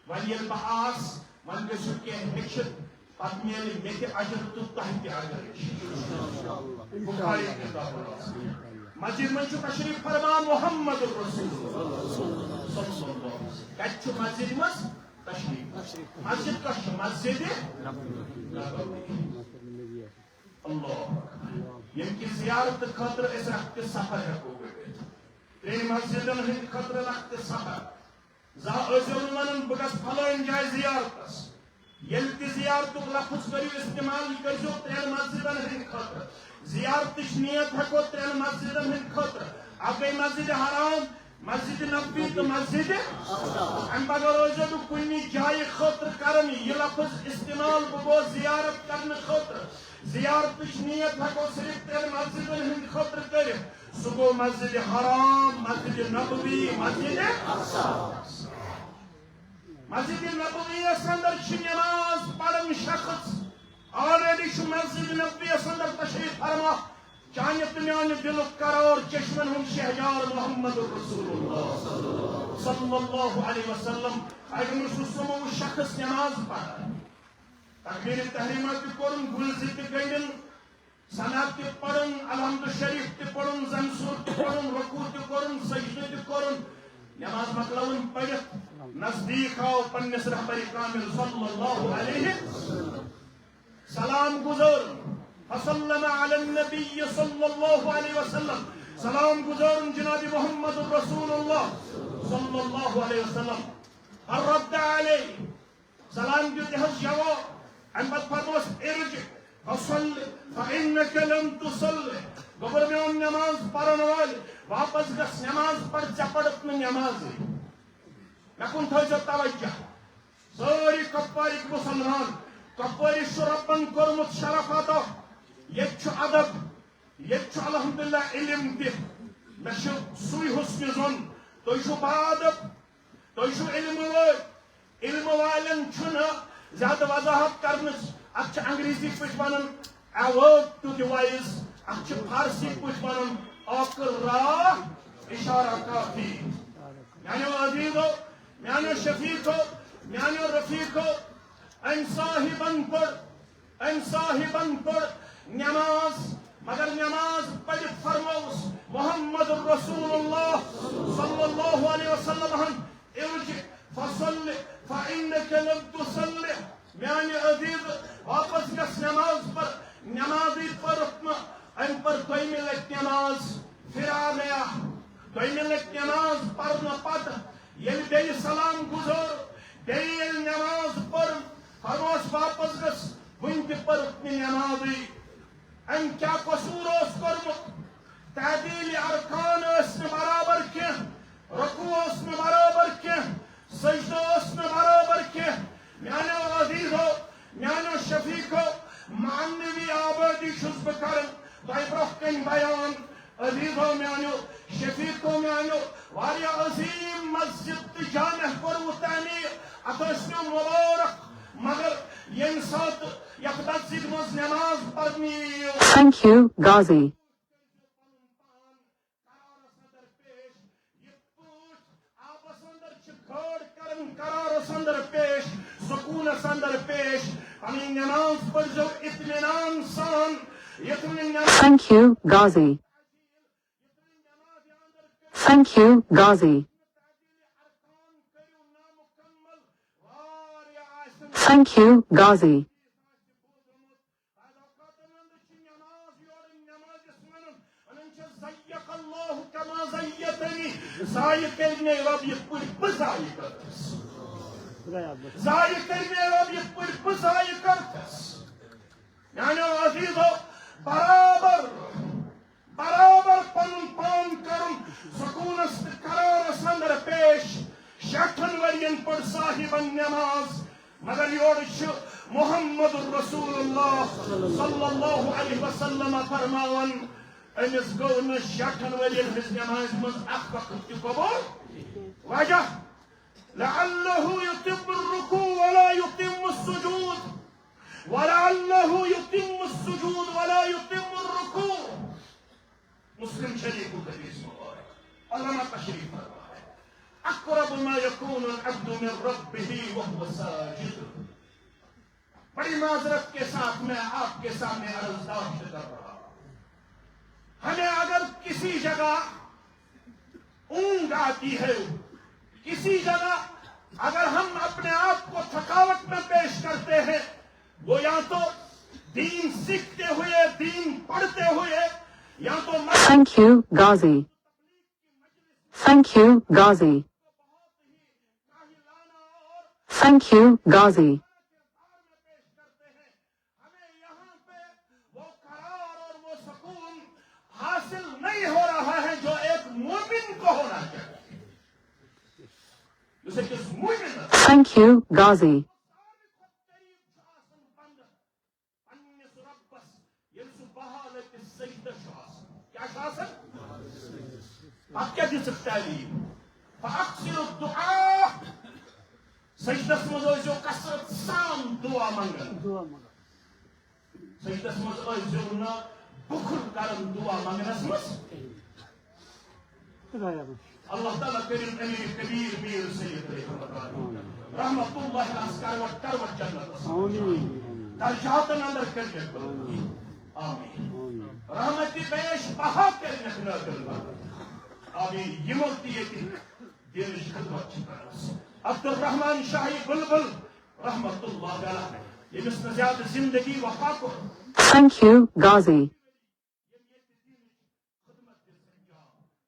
وۄنۍ ییٚلہِ بہٕ آس، وۄنۍ گٔژھِو کینٛہہ ہیٚچھِتھ، پتہٕ میلہِ مےٚ تہِ اجر تہٕ تۄہہِ تہِ اجر۔ بخاری کتاب اللہ۔ مسجد منٛز چھُ تشریف فرما محمد رسول اللہ صلی اللہ علیہ وسلم۔ کتہِ چھُ مسجد منٛز؟ تشریف۔ مسجد کۄس چھِ؟ مسجد نبوی۔ اللہ اکبر۔ ییٚمہِ کہِ زیارت خٲطرٕ أسۍ رکھ تہِ سفر ہٮ۪کو کٔرِتھ۔ ترٛیٚیہِ مسجدن ہٕنٛدِ خٲطرٕ رکھ تہِ سفر۔ زانٛہہ ٲسۍزیو نہٕ ونان، "بہٕ گژھٕ فلٲنۍ جایہِ زیارتس۔" ییٚلہِ تہِ زیارتُک لفظ کٔرِو استعمال، یہِ کٔرۍزیو ترٛٮ۪ن مسجدن ہٕنٛدِ خٲطرٕ۔ زیارتٕچ نیت ہٮ۪کو ترٛٮ۪ن مسجدن ہٕنٛدِ خٲطرٕ۔ اکھ گٔے مسجد حرام، مسجد نبوی تہٕ مسجد۔ اَمہِ بغٲر ٲسۍزیو نہٕ کُنہِ جایہِ خٲطرٕ کران یہِ لفظ استعمال، "بہٕ گوس زیارت کرنہٕ خٲطرٕ۔" زیارتٕچ نیت ہٮ۪کو صرف ترٛٮ۪ن مسجدن ہٕنٛدِ خٲطرٕ کٔرِتھ۔ سُہ گوٚو مسجد حرام، مسجد نبوی، مسجد اقصی۔ مسجد نبویَس اندر چھِ نماز پران شخص، already چھُ مسجد نبویَس اندر تشریف فرما۔ چانہِ تہٕ میانہِ دِلُک قرار، چشمن ہُنٛد شہجار محمد رسول اللہ صلی اللہ علیہ وسلم۔ پیغمبر صلی اللہ علیہ وسلم اوس شخص نماز پران۔ تکبیر تحریمہ تہِ کوٚرُن، گُلزِ تہِ گٔنٛڈِن، ثنا تہِ پرُن، الحمد شریف تہِ پرُن، زمسور تہِ پرُن، رکوع تہِ کوٚرُن، سجدٕ تہِ کوٚرُن۔ نماز مۄکلاوٕنۍ پٔرِتھ نزدیٖک آو پننِس رہبر کامل صلی اللہ علیہ وسلم۔ سلام گزارُن، فسلم علی النبی صلی اللہ علیہ وسلم۔ سلام گزارُن جناب محمد رسول اللہ صلی اللہ علیہ وسلم۔ الرد علیہ، سلام دیُت یہِ حظ جواب۔ اَمہِ پتہٕ فرموس، "ارجع فصل فإنك لم تصل"۔ گوٚبُر میون نماز پرن وٲلۍ، واپس گژھ، نماز پَر، ژےٚ پٔرٕتھ نہٕ نمازٕے۔ مےٚ کُن تھٲیزیو توجہ۔ سٲری کۄپوارٕکۍ مُسلمان، کۄپوٲرِس چھُ رۄبن کوٚرمُت شرف عطا۔ ییٚتہِ چھُ ادب، ییٚتہِ چھُ الحمدللہ علم تہِ۔ مےٚ چھُ سُے حُسنِ ظن، تُہۍ چھِو باادب، تُہۍ چھِو علمہٕ وٲلۍ۔ علمہٕ والٮ۪ن چھُنہٕ زیادٕ وضاحت کرنٕچ۔ اتھ چھِ انگریزی پٲٹھۍ ونان a word to the wise، اتھ چھِ فارسی پٲٹھۍ ونان عاقل را اشارہ کافی۔ میانیو عزیزو، میانیو شفیقو، میانیو رفیقو، أمۍ صاحبن پٔر، أمۍ صاحبن پٔر نماز، مگر نماز پٔرِتھ فرمووُس محمد رسول اللہ صلی اللہ علیہ وسلم ہن، "ارجع فصل فإنك لم تصل"۔ میانہِ عزیز، واپس گژھ، نماز پر۔ نمازٕے پٔرٕتھ نہٕ۔ أمۍ پٔر دوٚیمہِ لٹہِ نماز، پھرا گیا۔ دوٚیمہِ لٹہِ نماز پرنہٕ پتہٕ ییٚلہِ بیٚیہِ سلام گُزٲر، بیٚیہِ ییٚلہِ نماز پٔر، فرموس، "واپس گژھ، وُنہِ تہِ پٔرٕتھ نہٕ نمازٕے۔" أمۍ کیٛاہ قصوٗر اوس کوٚرمُت؟ تعدیل ارکان ٲسۍ نہٕ برابر کینٛہہ، رکوع اوس نہٕ برابر کینٛہہ، سجدٕ اوس نہٕ برابر کینٛہہ۔ میانیو عزیزو، میانیو شفیقو، معنوی آبٲدی چھُس بہٕ کران تۄہہِ برونٛہہ کنہِ بیان۔ عزیزو میانیو، شفیقو میانیو، واریاہ عظیم مسجد تہٕ جامع کوٚروٕ تعمیٖر۔ اتھ ٲسۍ مےٚ مبارک، مگر ییٚمہِ ساتہٕ یتھ مسجد منٛز نماز پرنہِ یِیِو، Thank you, Ghazi۔ آبس اندر چھِ گٲڑ کران قرارس اندر پیش، سکوٗنس اندر پیش۔ پنٕنۍ نماز پٔرزیو اطمینان سان، یُتھ نہٕ نماز Thank you, Ghazi. Thank you, Ghazi. Thank you, Ghazi. بعض اوقاتن اندر چھِ نماز یورٕ نمازس ونان، ونان چھِ، "زیک اللہ کما زیتنی"، ضایع کٔرۍ مےٚ رۄب یِتھ پٲٹھۍ بہٕ ضایع کٔرتھس۔ ضایع کٔرۍ مےٚ رۄب یِتھ پٲٹھۍ بہٕ ضایع کٔرتھس۔ میانیو عزیزو، برابر، برابر پنُن پان کرُن سکوٗنس تہٕ قرارس اندر پیش۔ شیٹھن ؤرین پٔر صاحبن نماز، مگر یورٕ چھُ محمد رسول اللہ صلی اللہ علیہ وسلم فرماوان، أمِس گوٚو نہٕ شیٹھن ؤرین ہٕنٛز نمازِ منٛز اکھ وقت تہِ قبول۔ وجہ، لعله يتم الركوع ولا يتم السجود، ولعله يتم السجود ولا يتم الركوع۔ مسلم شریف الحدیث مبارک۔ علامہ تشریف فرما ہے، اقرب ما يكون العبد من ربه وهو ساجد۔ بڑی معذرت کے ساتھ میں آپ کے سامنے عرضداشت کر رہا ہوں، ہمیں اگر کسی جگہ اونگ آتی ہے، کسی جگہ اگر ہم اپنے آپ کو تھکاوٹ میں پیش کرتے ہیں، وہ یا تو دین سیکھتے ہوئے، دین پڑھتے ہوئے، یا تو Thank you, Ghazi. Thank you, Ghazi. Thank you, Ghazi. ہمیں یہاں پہ وہ قرار اور وہ سکون حاصل نہیں ہو رہا ہے جو ایک مومن کو ہونا چاہیے۔ اسے کس مومن Thank you, Ghazi. پننِس رۄبس ییٚلہِ سُہ بحالت سجدہ چھُ آسان۔ کیٛاہ چھُ آسان؟ پتہٕ کیٛاہ دِژٕکھ تعلیٖم؟ فَأَكْثِرُوا الدُّعَاءَ۔ سجدس منٛز ٲسۍزیو کثرت سان دُعا منٛگان۔ دُعا منٛگان۔ سجدس منٛز ٲسۍزیو نہٕ بُخل کران دُعا منٛگنس منٛز۔ خدایا بخش۔ اللہ تعالیٰ کٔرِن امیر کبیر میر سید رحمت اللہ، رحمت اللہ علیہ کروٹ کروٹ جنت نصیب۔ آمین۔ درجاتن اندر کٔرِن۔ آمین۔ آمین۔ رحمت بیش بہا کٔرِن نازل۔ آمین۔ یِمو تہِ ییٚتہِ دینٕچ خدمت چھِ کران۔ عبدالرحمان شاہی بلبل رحمت اللہ علیہ، ییٚمِس نہٕ زیادٕ زندگی وفا کوٚر۔ Thank you, Ghazi.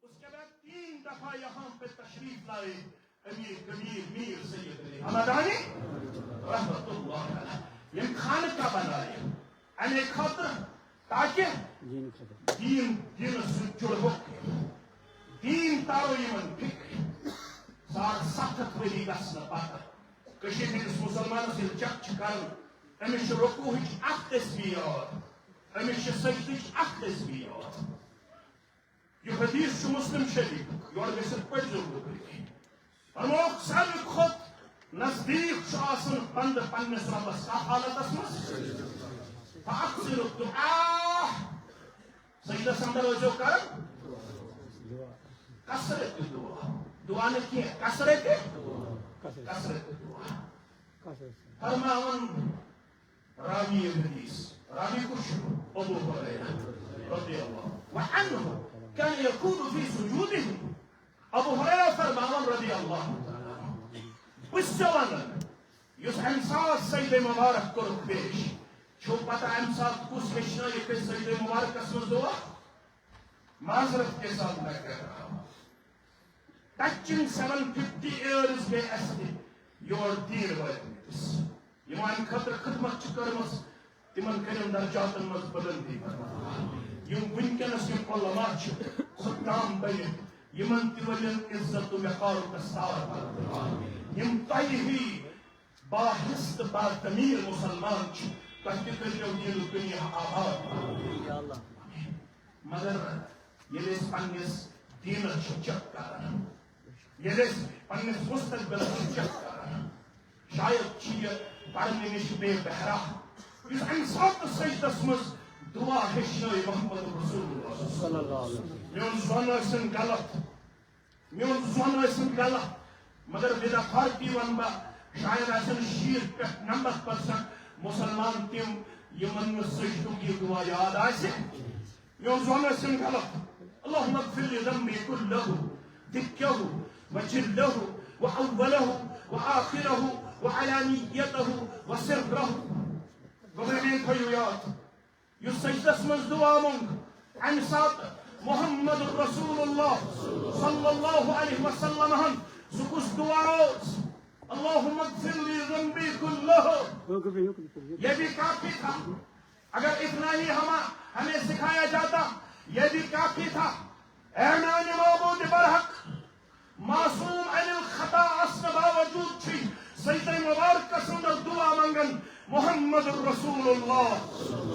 اس کے بعد تین دفعہ یہاں پہ تشریف لائے امیر کبیر میر سید علی حمدانی رحمت اللہ علیہ۔ یم خانقاہ بنائے امے خاطر تاکہ دین خدمت۔ دین، دینس سۭتۍ جُڑہوکھ۔ دین تارو یمن فکر۔ ساڑ ستھ ہتھ ؤری گژھنہٕ پتہٕ کٔشیٖرِ ہٕنٛدِس مُسلمانس ییٚلہِ چیک چھِ کران، أمِس چھِ رکوعٕچ اکھ تسبیح یاد، أمِس چھِ سجدٕچ اکھ تسبیح یاد۔ یہِ حدیث چھُ مسلم شریفُک، یورٕ گٔژھِتھ پٔرۍزیو تُہۍ۔ فرمووُکھ، ساروی کھۄتہٕ نزدیٖک چھُ آسان بندٕ پننِس رۄبس کتھ حالتس منٛز؟ فَأَكْثِرُوا الدُّعَاءَ۔ سجدس اندر ٲسۍزیو کران کثرت دعا۔ دعا نہٕ کینٛہہ، کثرت، کثرت دعا۔ فرماوان راوی حدیث، راوی کُس چھُ؟ ابو ہریرہ رضی اللہ عنہ۔ كان يقول في سجوده۔ ابو ہریرہ فرماوان رضی اللہ تعالیٰ عنہ، بہٕ چھُس ژےٚ ونان، یُس امہِ ساتہٕ سجدے مبارک کوٚرُکھ پیش، چھُو پتہ امہِ ساتہٕ کُس ہیٚچھنٲیِکھ أسۍ سجدے مبارکس منٛز دعا؟ معذرت کے ساتھ میں کہہ رہا ہوں، touching seven fifty years گٔے اَسہِ تہِ یور دیٖن وٲتمٕتِس۔ یِمو اَمہِ خٲطرٕ خدمت چھِ کٔرمٕژ، تِمن کٔرِن درجاتن منٛز بُلندی۔ یِم وٕنکیٚنس یِم علماء چھِ، خدام بٔنِتھ، یِمن تہِ ؤلِن عزت و وقار و دستار۔ یِم تۄہہِ ہی باحس تہٕ باضمیر مسلمان چھِ، تۄہہِ تہِ کٔرِو دیٖنُک دُنیا آباد۔ مگر ییٚلہِ أسۍ پننِس دیٖنس چھِ چیک کران، ییٚلہِ أسۍ پننِس مستقبلس چھِ چیک کران، شاید چھِ یہِ پرنہٕ نِش بے بہرا، یُس امہِ ساتہٕ سجدس منٛز دعا ہیٚچھنٲے محمد رسول اللہ۔ صلی اللہ علیہ وسلم۔ میون زون ٲسِن غلط، میون زون ٲسِن غلط، مگر with authority ونہٕ بہٕ، شاید آسن شیٖتھ پٮ۪ٹھ نَمَتھ percent مسلمان تِم، یِمن نہٕ سجدُک یہِ دعا یاد آسہِ۔ میون زون ٲسِن غلط۔ اللهم اغفر لي ذنبي كله، دقه وجله وأوله وآخره وعلانيته وسره۔ گوٚبرِ میٲنۍ تھٲیِو یاد۔ یُس سجدس منٛز دعا مۄنگ، امہِ ساتہٕ محمد رسول اللہ صلی اللہ علیہ وسلم ہن سُہ کُس دعا اوس؟ اللهم اغفر لي ذنبي كله۔ یہ بھی کافی تھا۔ اگر اتنا ہی ہم، ہمیں سکھایا جاتا، یہ بھی کافی تھا۔ اے میانہِ معبود برحق، معصوم عن الخطا آسنہٕ باوجود چھُے سجدے مبارکس اندر دعا منگان، محمد رسول اللہ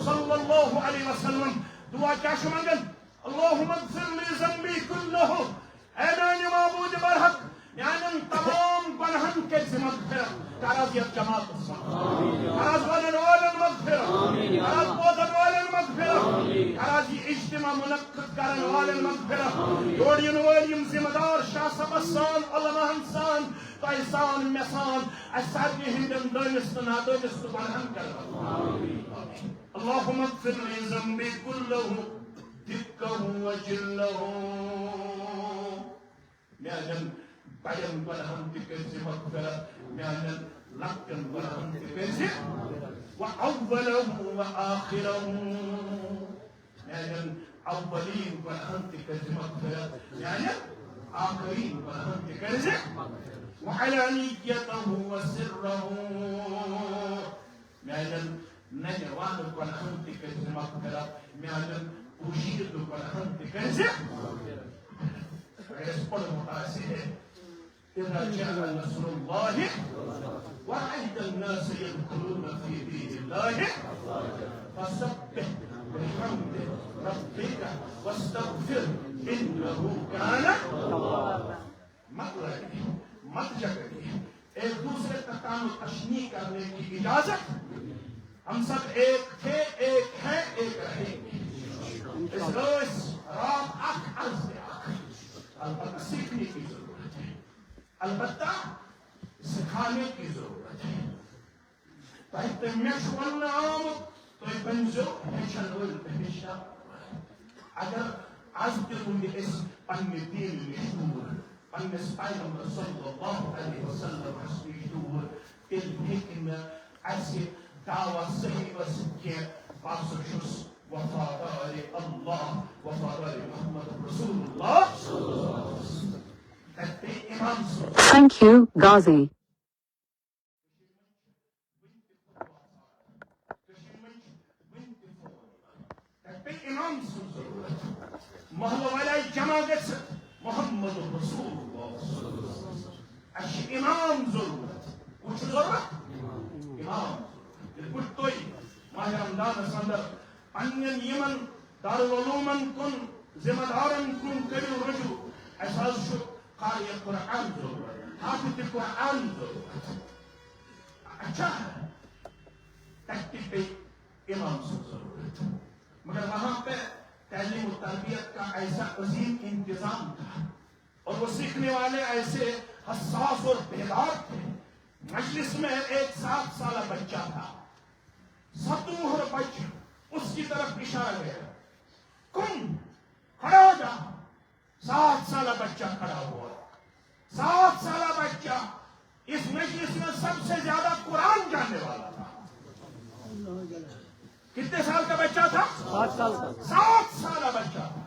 صلی اللہ علیہ وسلم۔ دعا کیا چھُ منگان؟ اللہم اغفر لی ذنبی کلہ۔ اے میانہِ معبود برحق، میانٮ۪ن تمام گۄناہن کٔرۍ زِ مغفرت۔ کر حظ یتھ جماعتس منٛز، کر حظ ونن والٮ۪ن مغفرت، کر حظ بوزن والٮ۪ن مغفرت، کر حظ یہِ اجتماع منعقد کرن والٮ۪ن مغفرت۔ یور یِنہٕ وٲلۍ یِم ذمہ دار شاہ صٲبس سان، علماہن سان، تۄہہِ سان، مےٚ سان، اسہِ سارنٕے ہٕنٛدٮ۪ن دٲنِس تہٕ نادٲنِس تہٕ گۄناہن کرن۔ اللہم اغفر لی ذنبی کلہ دقہ و جلہ۔ میانٮ۪ن بڑٮ۪ن گۄناہن تہِ کٔرۍ زِ مغفرت، میانٮ۪ن لۄکٹٮ۪ن گۄناہن تہِ کٔرۍ زِ، و اولہ و آخرہ۔ میانٮ۪ن اولین گۄناہن تہِ کٔرۍ زِ مغفرت، میانٮ۪ن آخرین گۄناہن تہِ کٔرۍ زِ، و علانیتہ و سرہ۔ میانٮ۪ن ننہِ وانہٕ گۄناہن تہِ کٔرۍ زِ مغفرت، میانٮ۪ن پوشیدٕ گۄناہن تہِ کٔرۍ زِ۔ اگر أسۍ پوٚرمُت آسہِ ہے، اذا جاء نصر اللہ ورأيت الناس يدخلون في دين اللہ فسبح بحمد ربک واستغفر انہ کان۔ مت لڑیے، مت جھگڑیے، ایک دوسرے کا تان و تشنی کرنے کی اجازت۔ ہم سب ایک تھے، ایک ہیں، ایک رہیں گے۔ اس روز رات اکھ از اکھ۔ البتہ سیکھنے کی ضرورت ہے، البتہ سکھانے کی ضرورت ہے۔ تۄہہِ تہٕ مےٚ چھُ وننہٕ آمُت، تُہۍ بٔنۍزیو ہیٚچھن وٲلۍ تہٕ ہیٚچھناوَن وٲلۍ۔ اگر از تہِ روٗدِ أسۍ پننہِ دیٖنہٕ نِش دوٗر، پننِس پیغمبر صلی اللہ علیہ وسلمس نِش دوٗر، تیٚلہِ ہیٚکہِ نہٕ اسہِ دعویٰ صحیح ٲسِتھ کینٛہہ۔ بہٕ ہسا چھُس وفادار اللہ، وفادار محمد رسول اللہ۔ تتہِ پیٚیہِ امام سٕنٛز کٔشیٖرِ منٛز چھِ وٕنہِ تہِ فون یِوان۔ تَتہِ پیٚیہِ اِمام سٕنٛز ضروٗرت۔ محلہٕ وٲلۍ آیہِ جمع گٔژھِتھ، محمد رسول اللہ۔ اَسہِ چھِ اِمام ضروٗرت۔ کُس چھُ ضروٗرت؟ اِمام ضروٗرت۔ یِتھ پٲٹھۍ تُہۍ ماہِ رمضانَس اندر پننٮ۪ن یِمن دارالعلومن کُن، ذمہ دارن کُن کٔرِو رجوع۔ اَسہِ حظ چھُ قاری قرآن ضروٗرت، حافظ قرآن ضروٗرت۔ اچھا، تَتہِ تہِ پیٚیہِ امام سٕنٛز ضروٗرت۔ مگر وہاں پہ تعلیم و تربیت کا ایسا عظیم انتظام تھا اور وہ سیکھنے والے ایسے حساس اور بیدار تھے۔ مجلس میں ایک سات سالہ بچہ تھا، ستوہر بچہ، اس کی طرف اشارہ گیا، کم، کھڑا ہو جا۔ سات سالہ بچہ کھڑا ہوا۔ سات سالہ بچہ اس مجلس میں سب سے زیادہ قرآن جاننے والا تھا۔ کتنے سال کا بچہ تھا؟ سات سال کا۔ سات سالہ بچہ تھا۔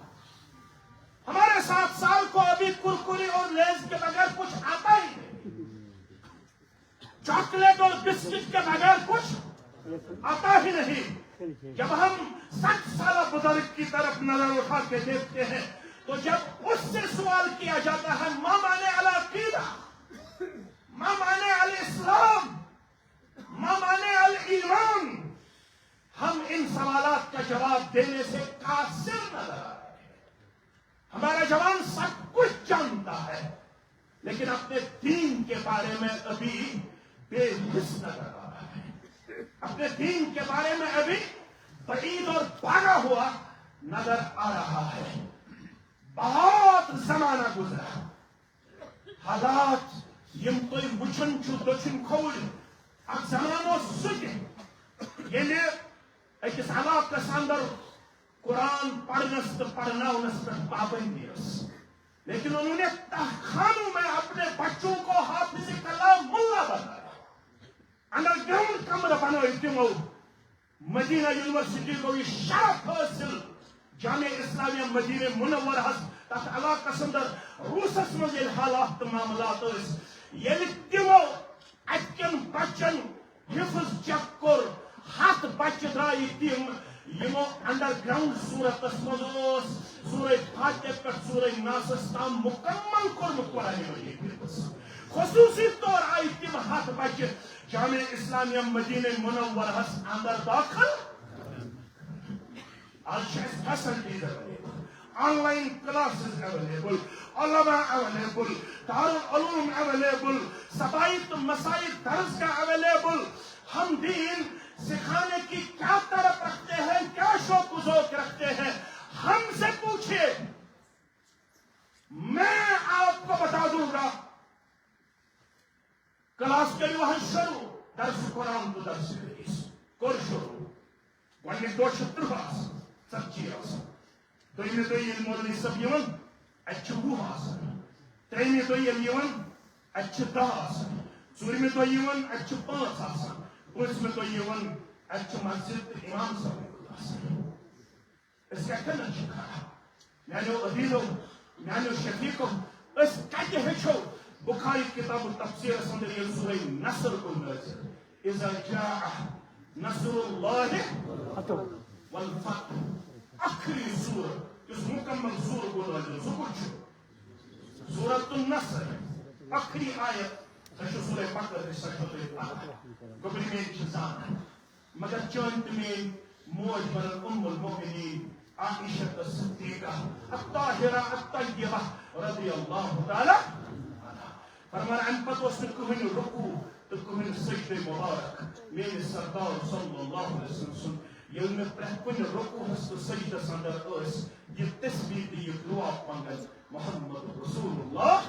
ہمارے سات سال کو ابھی کرکرے اور لیز کے بغیر کچھ آتا ہی نہیں۔ چاکلیٹ اور بسکٹ کے بغیر کچھ آتا ہی نہیں۔ جب ہم سات سالہ بزرگ کی طرف نظر اٹھا کے دیکھتے ہیں تو جب اس سے سوال کیا جاتا ہے، ما معنی العقیدہ، ما معنی الاسلام، ما معنی الایمان، ہم ان سوالات کا جواب دینے سے قاصر نظر آ رہے ہیں۔ ہمارا جوان سب کچھ جانتا ہے، لیکن اپنے دین کے بارے میں ابھی بے حس نظر آ رہا ہے، اپنے دین کے بارے میں ابھی بعید اور بھاگا ہوا نظر آ رہا ہے۔ بہت زمانہ گزرا، حالات یم تُہۍ وُچھان چھِو دٔچھِنۍ کھووٕرۍ، اکھ زمانہٕ اوس سُہ تہِ ییٚلہِ أکِس علاقس اندر قرآن پرنس تہٕ پرناونس پٮ۪ٹھ پابندی ٲس، لیکن انہوں نے تہہ خانوں میں اپنے بچوں کو حافظ کلام ملا بنایا، انڈر گراؤنڈ کمرہ بنٲوۍ تِمو۔ مدینہ یونیورسٹی گوٚو یہِ شرف حٲصِل جامعہ اسلامیہ مدینہ منورہس، تتھ علاقس اندر روٗسس منٛز ییٚلہِ حالات تہٕ معاملات ٲسۍ، ییٚلہِ تِمو اتہِ کٮ۪ن بچن حفظ چیک کوٚر، ہتھ بچہِ درٛایہِ تِم، یِمو انڈر گراؤنڈ صورتس منٛز اوس سورہ فاتحہ پٮ۪ٹھ سورہ ناسس تام مکمل کوٚرمُت قرآن مجید حفظ۔ خصوصی طور آیہِ تِم ہتھ بچہِ جامع اسلامیہ مدینہ منورہس اندر داخل۔ آز چھِ اَسہِ facilities available، online classes available، علماء available، دارالعلوم available، سبائط مسائط درسگاہ available۔ ہم دین سکھانے کی کیا تڑپ رکھتے ہیں، کیا شوق و ذوق رکھتے ہیں، ہم سے پوچھے، میں آپ کو بتا دوں گا۔ کلاس کٔرِو حظ شروع، درس قرآن تہٕ درس حدیث کوٚر شروع۔ گۄڈٕنِکۍ دۄہ چھِ ترٕٛہ آسان، ژتجی آسان۔ دوٚیمہِ دۄہ ییٚلہِ مولوی صٲب یِوان، اَتہِ چھِ وُہ آسان۔ ترٛیٚیِمہِ دۄہ ییٚلہِ یِوان، اَتہِ چھِ دَہ آسان۔ ژوٗرمہِ دۄہ یِوان، اَتہِ چھِ پانٛژھ آسان۔ پٲنٛژمہِ دۄہ یِوان، اَتہِ چھِ مسجد تہٕ اِمام صٲبٕے یوت آسان۔ أسۍ کتٮ۪ن چھِ کھڑا؟ میانیو عزیزو، میانیو شفیقو، أسۍ کتہِ ہیٚچھو؟ بخاری کتاب تفسیرس اندر ییٚلہِ سورہ نصر گوٚو نٲزِل، اذا جاء نصر اللہ والفتح، ٲخری سورہ، یُس مکمل سورہ گوٚو نٲزِل، سُہ کُس چھُ؟ سورۃ النصر، ٲخری آیت، سۄ چھِ سورہ بقرہ، سۄ چھو تۄہہِ پتہ۔ گوٚبرِ میٲنۍ چھِ زانان۔ مگر چٲنۍ تہٕ میٲنۍ موج بنن ام المؤمنین عائشہ الصدیقہ الطاہرہ الطیبہ رضی اللہ تعالی عنہا۔ فرمان، امہِ پتہٕ اوس نہٕ کٕہٕنۍ رکوع تہٕ کٕہٕنۍ سجدٕ مبارک میٲنِس سردار صلی اللہ علیہ وسلم سُنٛد، ییٚلہِ نہٕ پرٛٮ۪تھ کُنہِ رکوعس تہٕ سجدس اندر ٲسۍ یہِ تسبیح تہٕ یہِ دعا پنگن محمد رسول اللہ۔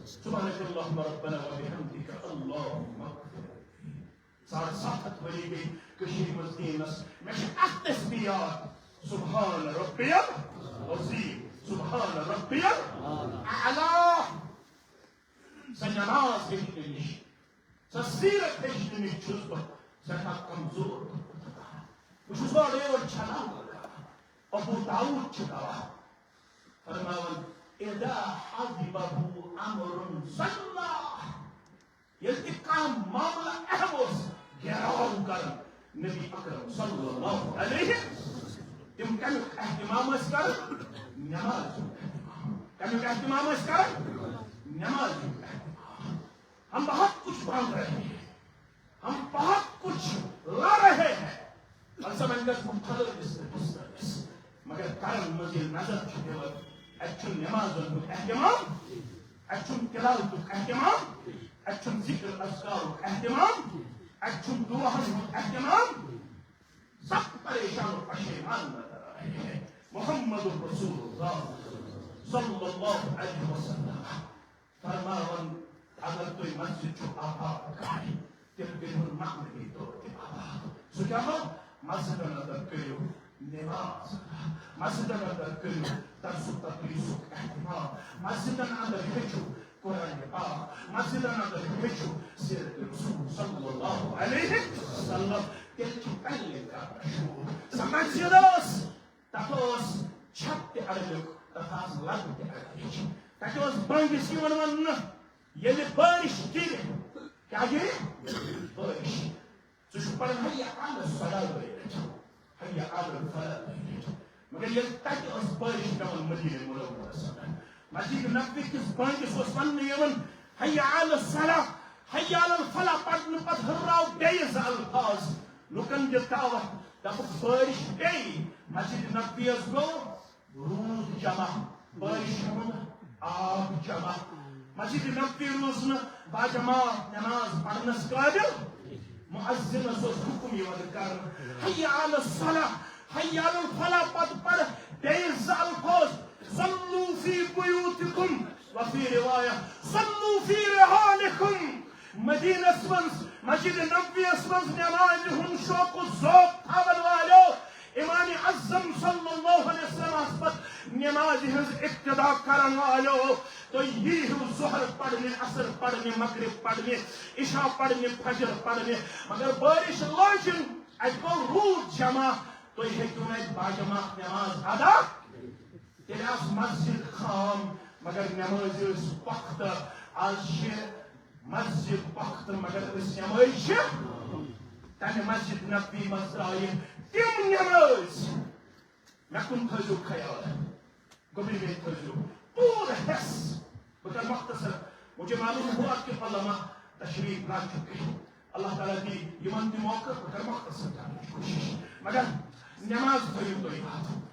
سبحانک اللہم ربنا وبحمدک اللہم اغفر۔ ساڑ ستھ ہتھ ؤری گٔے کٔشیٖرِ منٛز دیٖنس۔ مےٚ چھِ اکھ تسبیح یاد، سبحان ربی العظیم، سبحان ربی الاعلی۔ سۄ نماز ہیٚچھنہٕ نِش، سۄ سیرت ہیٚچھنہٕ نِش چھُس بہٕ سٮ۪ٹھاہ کمزور۔ بہٕ چھُس اورٕ یورٕ چھلان کران۔ ابو داؤد چھُ گواہ فرماوان، اذا حضبہ امر صلی۔ ییٚلہِ تہِ کانٛہہ معاملہٕ اہم اوس، گھیراو کران نبی اکرم صلی اللہ علیہ، تِم کمیُک اہتمام ٲسۍ کران؟ نمازُک اہتمام۔ کمیُک اہتمام ٲسۍ کران؟ نمازُک اہتمام۔ ہم بہت کچھ باندھ رہے ہیں، ہم بہت کچھ لا رہے ہیں۔ پتہٕ سا وۄنۍ گژھِ بہٕ پھلٲنِس تہٕ ڈھسلٲنِس۔ مگر کرن منٛز ییٚلہِ نظر چھِ دِوان، اَتہِ چھُنہٕ نمازن ہُنٛد اہتمام، اَتہِ چھُنہٕ تلاوتُک اہتمام، اَتہِ چھُنہٕ ذکر اذکارُک اہتمام، اَتہِ چھُنہٕ دعاہن ہُنٛد اہتمام۔ سب پریشان و پشیمان نظر آ رہے ہیں۔ محمد رسول اللہ صلی اللہ علیہ وسلم فرماوان، اگر تُہۍ مسجد چھِو آباد کرٕنۍ، تیٚلہِ کٔرِو معنوی طور تہِ آباد۔ سُہ کیٛاہ گوٚو؟ مسجدن اندر کٔرِو نماز، مسجدن اندر کٔرِو درس و تدریسُک اہتمام، مسجدن اندر ہیٚچھِو قرآن پاک، مسجدن اندر ہیٚچھِو سیرت رسول صلی اللہ علیہ وسلم۔ تیٚلہِ چھُ پننہِ گرٕ شروع۔ سۄ مسجد ٲس، تتھ اوس چھت تہِ اڑلیُک، تتھ آسہٕ لتہٕ تہِ اڑلیچ۔ تتہِ اوس بٲنگِس یِوان وننہٕ، ییٚلہِ بارش گِرِ، کیٛاہ گِرِ؟ بارش۔ ژٕ چھُکھ پران حی علی الصلاۃ دۄیہِ لٹہِ، حی علی الفلاح دۄیہِ لٹہِ۔ مگر ییٚلہِ تتہِ ٲس بارش پٮ۪وان مدینہ منورس اندر، مسجد نبوی کِس بانگِس اوس وننہٕ یِوان، حی علی الصلاۃ، حی علی الفلاح پرنہٕ پتہٕ ہُرراو بیٚیہِ زٕ الفاظ۔ لُکن دِ دعوت، دپُکھ بارش پیٚیہِ۔ مسجد نبوی یس گوٚو روٗد جمع، بارش ہُنٛد آب جمع۔ مسجد نبوی روٗز نہٕ باجماعت نماز پرنس قٲبل۔ مؤذنس اوس حکم یِوان کرنہٕ، حی علی الصلاۃ، حی علی الفلاح، پتہٕ پرٕ بیٚیہِ زٕ الفاظ، صلوا فی بیوتکم، وفی روایہ، صلوا فی رحالکم۔ مدینس منٛز، مسجد نبویس منٛز نمازِ ہُنٛد شوق و ذوق تھاون والٮ۪و، امام اعظم صلی اللہ علیہ وسلمس پتہٕ نمازِ ہٕنٛز ابتدا کرن والٮ۪و، تُہۍ یی ہیو ظہر پرنہِ، عصر پرنہِ، مغرب پرنہِ، عشاء پرنہِ، فجر پرنہِ، مگر بارش لٲجِن، اتہِ گوٚو روٗد جمع، تُہۍ ہیٚکِو نہٕ اتہِ باجماعت نماز ادا۔ تیٚلہِ آسہٕ مسجد خام، مگر نمٲزۍ ٲسۍ پۄختہٕ۔ آز چھِ مسجد پۄختہٕ، مگر أسۍ نمٲزۍ چھِ۔ تمہِ مسجد نبوی منٛز درٛایہِ تِم نمٲزۍ۔ مےٚ کُن تھٲیزیو خیال، گوٚبرِ بیٚیہِ تھٲیزیو پوٗرٕ حِس۔ بہٕ کرٕ مختصر، مجھے معلوم ہوا کہ علماء تشریف لا چکے ہیں۔ اللہ تعالیٰ دی یِمن تہِ موقع، بہٕ کرٕ مۄختصر کرنٕچ کوٗشِش۔ مگر نماز تھٲیِو تُہۍ یاد۔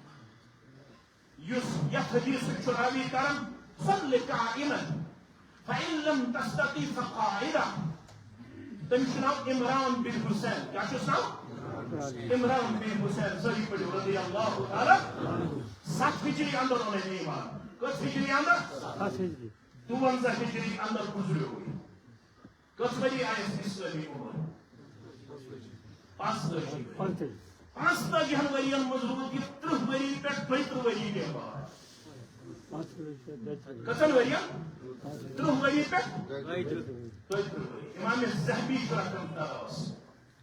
یُس یتھ حدیثُک چھُ راوی کران، "صل قائما، فإن لم تستطع فقاعدا"۔ تٔمِس چھُ ناو عمران بن حسین۔ کیٛاہ چھُس ناو؟ عمران بن حسین، سٲری پٔرِو، رضی اللہ تعالیٰ۔ ستھ ہجری اندر اوٚن أمۍ ایمان۔ کٔژ ہجری اندر؟ ستھ ہجری۔ دُوَنزاہ ہجری اندر گُزریو یہِ۔ کٔژ ؤری آیس اسلٲمی عمر؟ پانٛژتٲجی۔ پانٛژتٲجی۔ پانٛژتٲجی ہن ؤرین منٛز روٗد یہِ ترٕٛہ ؤری پٮ۪ٹھ دۄیہِ ترٕٛہ ؤری بیمار۔ کٔژن ؤرین؟ ترٕٛہ ؤری پٮ۪ٹھ دۄیہِ ترٕٛہ ؤری۔ امام ذہبی چھُ رقم دراز،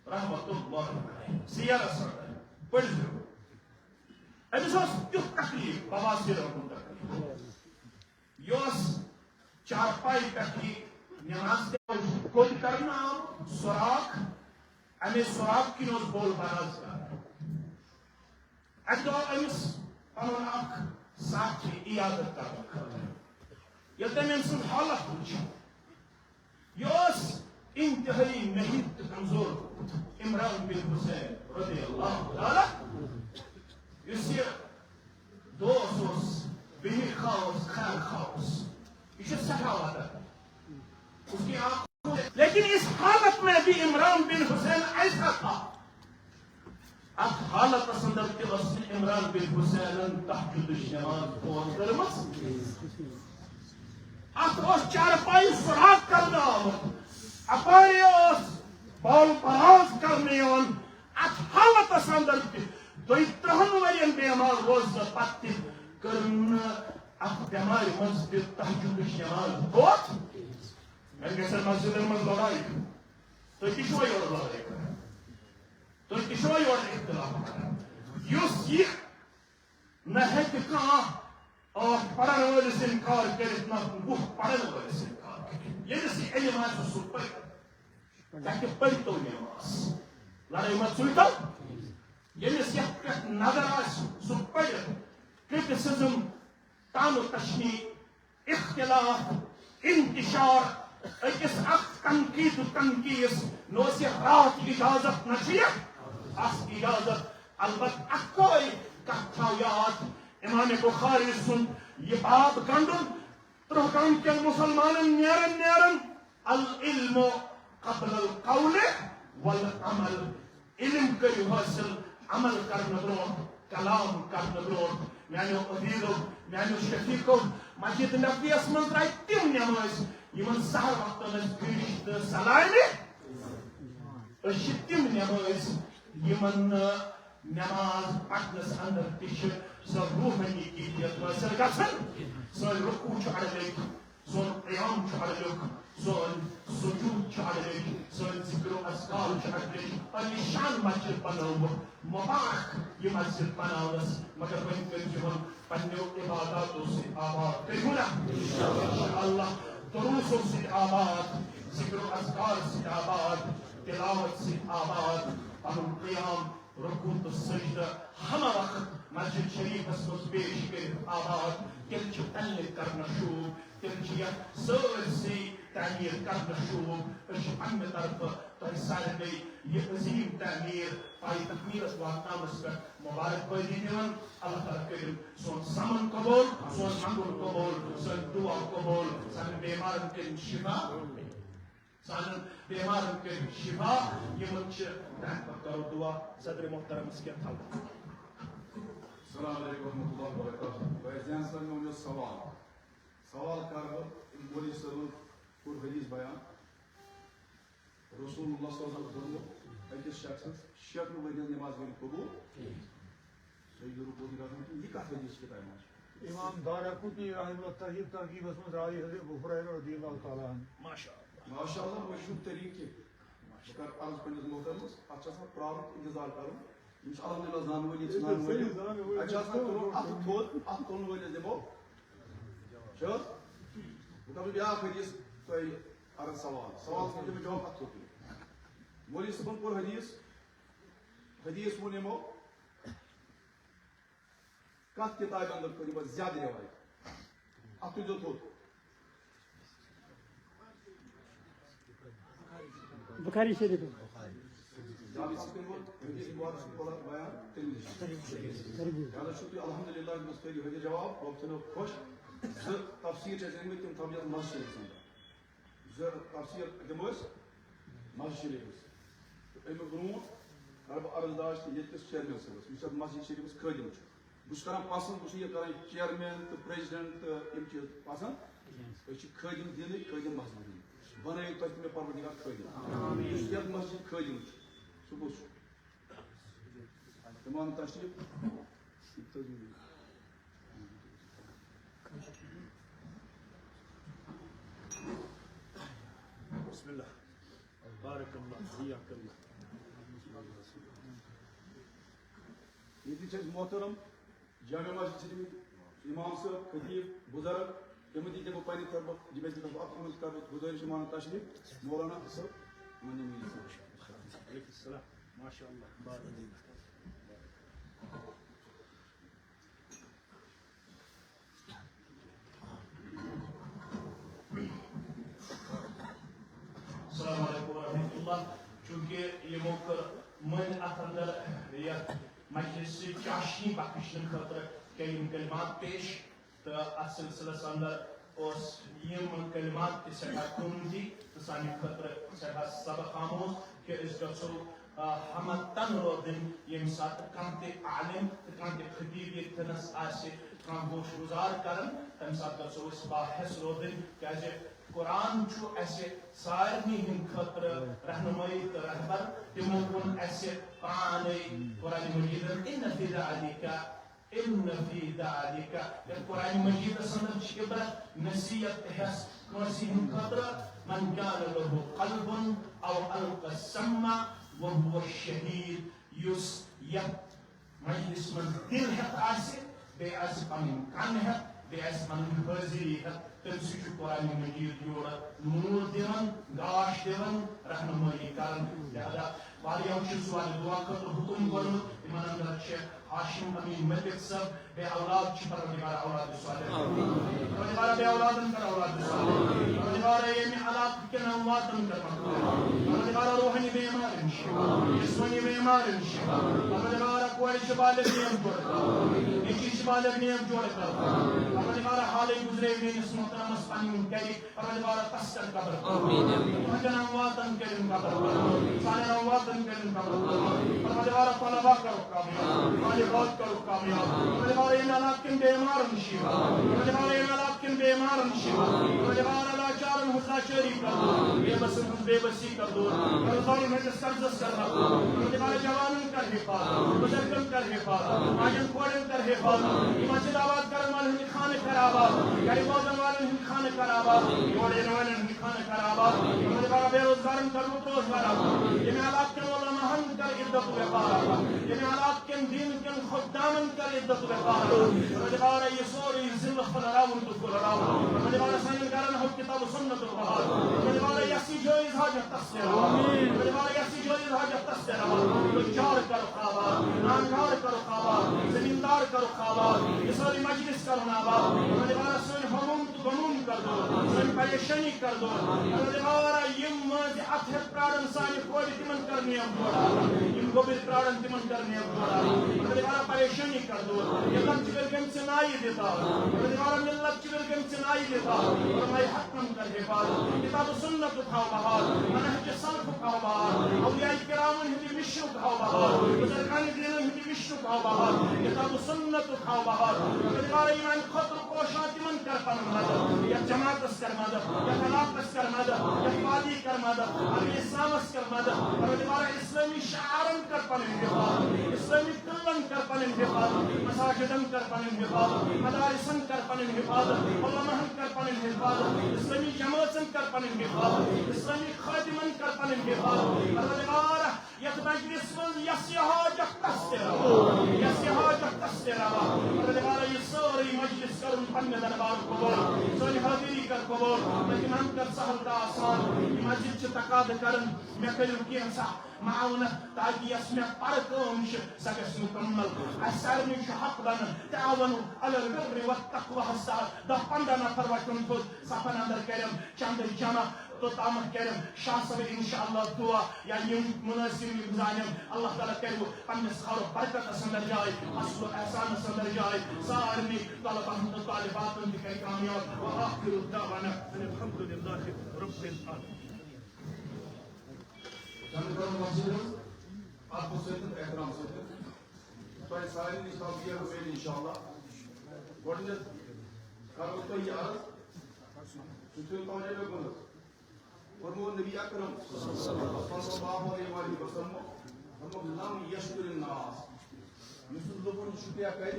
رحمت اللہ علیہ، سیرس اندر پٔرۍزیو۔ أمِس اوس تیُتھ تکلیف، بواسیرُک تکلیف۔ یہِ اوس چارپاے پٮ۪ٹھ یہِ نماز تہِ کوٚت کرنہٕ آمُت؟ سراق۔ اَمے سراق کِنۍ اوس بول براز کران۔ اَکہِ دۄہ آو أمِس پنُن اکھ ساتھی عیادت کرنہٕ خٲطرٕ۔ ییٚلہِ تٔمۍ أمۍ سٕنٛز حالت وٕچھ، یہِ اوس انتہٲیی نحیف تہٕ کمزور گوٚمُت۔ عمران بن حسین رضی اللہ تعالیٰ، یُس یہِ دوست اوس، بہی خواہ اوس، خیر خواہ اوس، یہِ چھُ سٮ۪ٹھاہ وَدان۔ اس کی آنکھوں میں، لیکن اس حالت میں بھی عمران بن حسین ایسا تھا۔ اتھ حالتس اندر تہِ ٲس نہٕ عمران بن حسینن تہجدٕچ نماز پوٗرٕ کٔرمٕژ۔ اتھ اوس چارپائی سراق کرنہٕ آمُت، اپارے اوس بول براز کرنہٕ یِوان۔ اتھ حالتس اندر تہِ، دۄیہِ ترٕٛہن ؤرین بیمار روزنہٕ پتہٕ تہِ کٔر نہٕ اتھ بٮ۪مارِ منٛز تہِ تہجدٕچ نماز پوٗرٕ۔ وۄنۍ گژھن مسجدن منٛز لڑایہِ۔ تُہۍ تہِ چھِوا یورٕ لڑٲے کران؟ تُہۍ تہِ چھِوا یورٕ اختلاف کران؟ یُس یہِ نہ ہیٚکہِ کانٛہہ ٲٹھ پرن وٲلِس انکار کٔرِتھ، نہ وُہ پرن وٲلِس انکار کٔرِتھ۔ ییٚمِس یہِ علم آسہِ، سُہ پرِ۔ تتہِ پٔرۍتو نماز۔ لڑٲے مہ ژُلۍتو۔ ییٚمِس یتھ پٮ۪ٹھ نظر آسہِ، سُہ پرِ۔ کرٹیسزم، طعن و تشنیع، اختلاف، انتشار، أکِس اکھ تنقید و تنقیٖص، نہ اوس یہِ راتھ اجازت، نہ چھُ یہِ اَس اجازت۔ البتہ اکھ کٲے کتھ تھاو یاد، امام بخاری سُنٛد یہِ باب گنڈُن، ترٛہہ گام کٮ۪ن مسلمانن نیرن نیرن، العلم قبل القول والعمل۔ علم کٔرِو حٲصِل، عمل کرنہٕ برونٛٹھ، کلام کرنہٕ برونٛٹھ۔ میانیو عزیزو، میانیو شفیقو، مسجد نبویس منٛز درٛاے تِم نمٲژ، یِمن سحر وقتن ٲسۍ فرشتہٕ سلامہِ۔ أسۍ چھِ تِم نمٲژ، یِمن نہٕ نماز پرنس اندر تہِ چھِ سۄ روحٲنی کیفیت حٲصِل گژھان۔ سٲنۍ رکوع چھُ اڑٕ لٔگۍ۔ سون قیام چھُ اڑلیُک، سون سجود چھُ اڑلیُک، سٲنۍ ذکر و اذکار چھِ اڑلیُک۔ عالیشان مسجد بنٲوٕکھ، مبارک یہِ مسجد بناونس، مگر وۄنۍ کٔرۍزِہون پننیو عباداتو سۭتۍ آباد۔ کٔرِو نا؟ انشاءاللہ۔ دروسو سۭتۍ آباد، ذکر و اذکار سۭتۍ آباد، تلاوت سۭتۍ آباد، پنُن قیام، رکوع تہٕ سجدٕ ہمہ وقت مسجد شریفس منٛز پیش کٔرِتھ آباد، تیٚلہِ چھُ پننہِ کرنہٕ شوٗب، تیٚلہِ چھُ یتھ سٲرسٕے تعمیٖر کرنہٕ شوٗب۔ أسۍ چھِ پننہِ طرفہٕ تۄہہِ سارنٕے یہِ عظیٖم تعمیٖر پایہِ تعمیٖرس واتناونس پٮ۪ٹھ مبارک بٲدی دِوان۔ اللہ تعالیٰ کٔرِن سون سمن قبول، سون منگُن قبول، سٲنۍ دعا قبول، سانٮ۪ن بیمارن کٔرِن شفا۔ سانٮ۪ن بیمارن کٔرِو شفا، یِمن چھِ تَمہِ پتہٕ کرو دعا صدر محترمس کینٛہہ تھاوو۔ السلام علیکم ورحمۃ اللہ وبرکاتہ۔ بھائی جان صٲب، مےٚ ؤنِو سوال۔ سوال کرٕ بہٕ، مولوی صٲبن کوٚر حدیث بیان، رسول اللہ صلی اللہ علیہ وسلم دوٚپمُت، أکِس شخصس شیٹھ ؤرۍ ہٕنٛز نماز گٔے نہٕ قبول۔ سجدٕ رکوع تہِ گژھان، یہِ کتھ حدیث کِتابہِ منٛز چھُ؟ امام دارقطنی رحمہ اللہ تحقیق تحقیقس منٛز راوی حضرت ابو ہریرہ رضی اللہ تعالیٰ عنہ۔ ماشاء اللہ۔ ماشاء اللہ، مشہوٗر طریٖقہٕ۔ بہٕ کرٕ عرض پننِس محترمس، اتھ چھُ آسان پرٛارُن، انتظار کرُن۔ یِم چھِ الحمدللہ زانن وٲلۍ، یِم چھِ زانن وٲلۍ۔ اَسہِ چھُ آسان تُلُن اَتھٕ تھوٚد، اَتھٕ تُلن وٲلِس دِمو۔ چھِ حظ؟ بہٕ کرٕ بیٛاکھ حدیث تۄہہِ عرض سوال۔ سوال چھُ تٔمِس جواب اَتھٕ تھوٚد تُلُن۔ مولوی صٲبن کوٚر حدیث، حدیث ووٚن یِمو، کتھ کتابہِ اندر کٔر یِمو زیادٕ روایت؟ اتھ تُلزیو تھوٚد۔ بخاری شریف۔ جواب یہِ چھُ کوٚرمُت، حدیث مبارک چھُ کوٚرمُت بیان تٔمۍ نِش۔ ترغیب۔ لہذا چھُو تُہۍ الحمدللہ یِم ٲسۍ تۄہہِ یہِ حٲضِر جواب، رۄب تھٲینو خۄش۔ زٕ تفسیٖر چھِ اَسہِ أنۍمٕتۍ، تِم تھاوو یَتھ مسجد شریٖفَس اَندَر۔ زٕ تفسیٖر دِمو أسۍ مسجد شریٖفَس۔ تہٕ اَمہِ برونٛٹھ کَرٕ بہٕ عرض داش تہِ ییٚتہِ کِس چیئرمین صٲبَس، یُس یَتھ مسجد شریٖفَس خٲدِم چھُ۔ بہٕ چھُس کران پسند، بہٕ چھُس یہِ کران، چیئرمین تہٕ پریزیڈنٹ تہٕ یِم چیٖز پسند۔ أسۍ چھِ خٲدِم دینٕکۍ، خٲدِم مسجدٕکۍ۔ بنٲیِو تۄہہِ تہِ مےٚ پروردگار خٲدِم۔ یُس یَتھ مسجد خٲدِم چھُ، سُہ کُس چھُ؟ اِمام تشریف۔ بسم اللہ۔ بارک اللہ، حیاک اللہ۔ ییٚتہِ چھِ اَسہِ محترم جامع مسجد چھِ تِم امام صٲب، خطیب، بزرگ، تِمن تہِ دِمہٕ بہٕ پننہِ طرفہٕ، یِم اَسہِ طرفہٕ اکھ اَنُن کَرٕ بہٕ گُزٲرِش، یِمن تشریٖف، مولانا صٲب، یِمن دِمہٕ یہِ۔ وعلیکم السلام۔ ماشاء اللہ۔ السلام علیکم ورحمۃ اللہ۔ چونکہ یِمو کٔر مٔنٛزۍ اَتھ اندر یَتھ مجلس چاشنی بخشنہٕ خٲطرٕ کینٛہہ یِم کلمات پیش، تہٕ اَتھ سلسلس اندر اوس یِم کلمات تہِ سٮ۪ٹھاہ قۭمتی تہٕ سانہِ خٲطرٕ سٮ۪ٹھاہ سبق آموز کہِ أسۍ گژھو، آ، ہمتن روزٕنۍ، ییٚمہِ ساتہٕ کانٛہہ تہِ عالم تہٕ کانٛہہ تہِ خطیب ییٚتھٮ۪نس آسہِ کانٛہہ گوش گُزار کران، تَمہِ ساتہٕ گژھو أسۍ باحث روزٕنۍ، کیازِ قرآن چھُ اَسہِ سارنٕے ہٕنٛدِ خٲطرٕ رہنمٲیی تہٕ رہبر۔ تِمو ووٚن اَسہِ پانے قرآن مجیدن، "ان فی ذالک، ان فی ذالک"، یتھ قرآن مجیدس اندر چھِ عبرت، نصیحت تہِ ہٮ۪س کٲنٛسہِ ہٕنٛدِ خٲطرٕ، "من کان لہ قلب او القی السمع وہو شہید"، یُس یتھ مجلس منٛز دِل ہٮ۪تھ آسہِ، بیٚیہِ آسہِ پنٕنۍ کن ہٮ۪تھ، بیٚیہِ آسہِ پنٕنۍ حٲضری ہٮ۪تھ، تٔمۍ سٕے چھُ قرآن مجید یورٕ نوٗر دِوان، گاش دِوان، رہنمٲیی کران۔ لہذا واریاہو چھُ سوالہِ دعا خٲطرٕ حُکُم کوٚرمُت، یِمن اندر چھِ ہاشم امین ملک صٲب، بے اولاد چھِ، پروردگار اولاد صالح۔ پروردگار بے اولادن کر اولاد صالح۔ پروردگار ییٚمہِ علاقہٕ کٮ۪ن امواتن کر مغفرت۔ پروردگار روحانی بیمارن شفا، جسمانی بیمارن شفا۔ پروردگار کورِ چھِ بالغ نیک جوڑ کر۔ نیٚچی چھِ بالغ نیک جوڑ کر۔ پروردگار حالٕے گُزرے میٲنِس محترمس پننہِ گرِ۔ پروردگار تس کر قبر۔ آمین۔ تہنٛدٮ۪ن امواتن کٔرِن قبر۔ سانٮ۪ن امواتن کٔرِن قبر۔ پروردگار طلبا کرو کامیاب۔ طالبات کرو کامیاب۔ پروردگار ییٚمہِ علاقہٕ کٮ۪ن بیمارن شفا۔ پروردگار ییٚمہِ علاقہٕ کٮ۪ن بیمارن شفا۔ پروردگار لاچارن ہٕنٛز لاچٲری کر دور۔ بے بسن ہٕنٛز بے بسی کر دور۔ قرض دارن ہٕنٛدِس قرضس کر دور۔ پروردگار جوانن کر حفاظت۔ بزرگن کر حفاظت۔ ماجن کورٮ۪ن کر حفاظت۔ یہِ مسجد آباد کرن والٮ۪ن ہٕنٛدِ خانہٕ کر آباد، گرِ بوزن والٮ۪ن ہٕنٛدِ خانہٕ کر آباد، یور یِنہٕ والٮ۪ن ہٕنٛدِ خانہٕ کر آباد، یِمن بارا بے روزگارن کر رُت روزگار آباد، ییٚمہِ علاقہٕ کٮ۪ن علماہن کر عزت و وقار آباد، ییٚمہِ علاقہٕ کٮ۪ن دیٖن کٮ۪ن خۄدامن کر عزت و وقار آباد۔ پروردگارا، یہِ سورُے ضلعہٕ پھٔہلراوُن تہٕ پھٔہلراوُن۔ پروردگارا، سانٮ۪ن گرن ہاو کتاب و سُنتُک بہار۔ پروردگارا، یَس یہِ جٲیز حاجت تس تہِ روا۔ پروردگارا، یَس یہِ جٲیز حاجت تس تہِ روا۔ تُجار کرُکھ آباد، ناکار کرُکھ آباد، زمیٖندار کرُکھ آباد، یہِ سٲرٕے مجلس کرُن آباد۔ پروردگارا، سٲنۍ ہموم تہٕ غموم کر دور، سٲنۍ پریشٲنی کر دور۔ پروردگارا، یِم مٲنٛزِ اَتھٕ ہٮ۪تھ پرٛارن سانہِ کورِ، تِمن کر نیک جوڑ آباد۔ یِم گوٚبٕرۍ پرٛارن، تِمن کر نیک جوڑ آباد۔ پروردگارا، پریشٲنی کر دور۔ ملت چھِ ویل گٔمژٕ نایہِ دِتھ آباد۔ پروردگارا، ملت چھِ ویل گٔمژٕ نایہِ دِتھ آباد۔ علماء حقن کر حفاظت۔ کتاب و سنتُک تھاو بحال۔ منہج سلفُک تھاو بحال۔ اولیاء کرامن ہٕنٛدِ مِشنُک تھاو بحال۔ بزرگان دینن ہٕنٛدِ مِشنُک تھاو بحال۔ کتاب و سنتُک تھاو بحال۔ پروردگارا، یِمن خٲطرٕ کوشان، تِمن کر پنُن مدد۔ یتھ جماعتس کر مدد، یتھ علاقس کر مدد، یتھ وادی کر مدد، اہل اسلامس کر مدد۔ پروردگارا، اسلٲمی شعارن کر پنٕنۍ حفاظت، اسلٲمی قلعن کر پنٕنۍ حفاظت، مساجدن کر پنٕنۍ حفاظت، مدارسن کر پنٕنۍ حفاظت، علماہن کر پنٕنۍ حفاظت، اسلٲمی جمٲژن کر پنٕنۍ حفاظت، اسلٲمی خادمن کر پنٕنۍ حفاظت۔ پروردگارا، یتھ مجلس منٛز یس یہِ حاجت تس تہِ روا، یس یہِ حاجت تس تہِ روا۔ پروردگارا، یہِ سٲرٕے مجلس کرُن پننہِ دربارُک قبول، سٲنۍ حٲضری کر قبول، تہٕ تِمن کر سہل تہٕ آسان۔ یہِ مسجد چھِ تقاضہٕ کران، مےٚ کٔرِو کینٛژھا معاونت، تاکہ یس مےٚ پرٕ کٲم چھِ، سۄ گژھِ مکمل۔ اسہِ سارنٕے چھُ حق بنان، تعاونوا علی البر والتقوی ہس تحت دہ پنٛداہ نفر وۄتھن تھوٚد، صفن اندر کرن چندٕ جمع۔ توٚتامَتھ کَرن شاہ صٲب اِنشاء اللہ دُعا یا یِم مُلٲزِم یِم زانن، اللہ تعالیٰ کَرِ پنٛنِس خٲر و برکتَس اندر جاے، اصل و احسانَس اندر جاے، سارنٕے طلباہَن تہٕ طالباتَن تہِ کَرِ کامیاب۔ وآخر دعوانا ان الحمد للہ رب العالمین۔ جنتَن منٛز چھِ اَدبہٕ سۭتۍ تہٕ احترام سۭتۍ تۄہہِ سارنٕے نِش تھاوٕ بہٕ یہِ اُمید اِنشاءاللہ۔ گۄڈٕنٮ۪تھ کَرو تۄہہِ یہِ عرض، تُہۍ تھٲیِو توجہ مےٚ کُن۔ فرموو نبی اکرم صلی اللہ علیہ وسلم، فرموو، لم یشکر الناس، یُس نہٕ لُکن شُکریہ کرِ،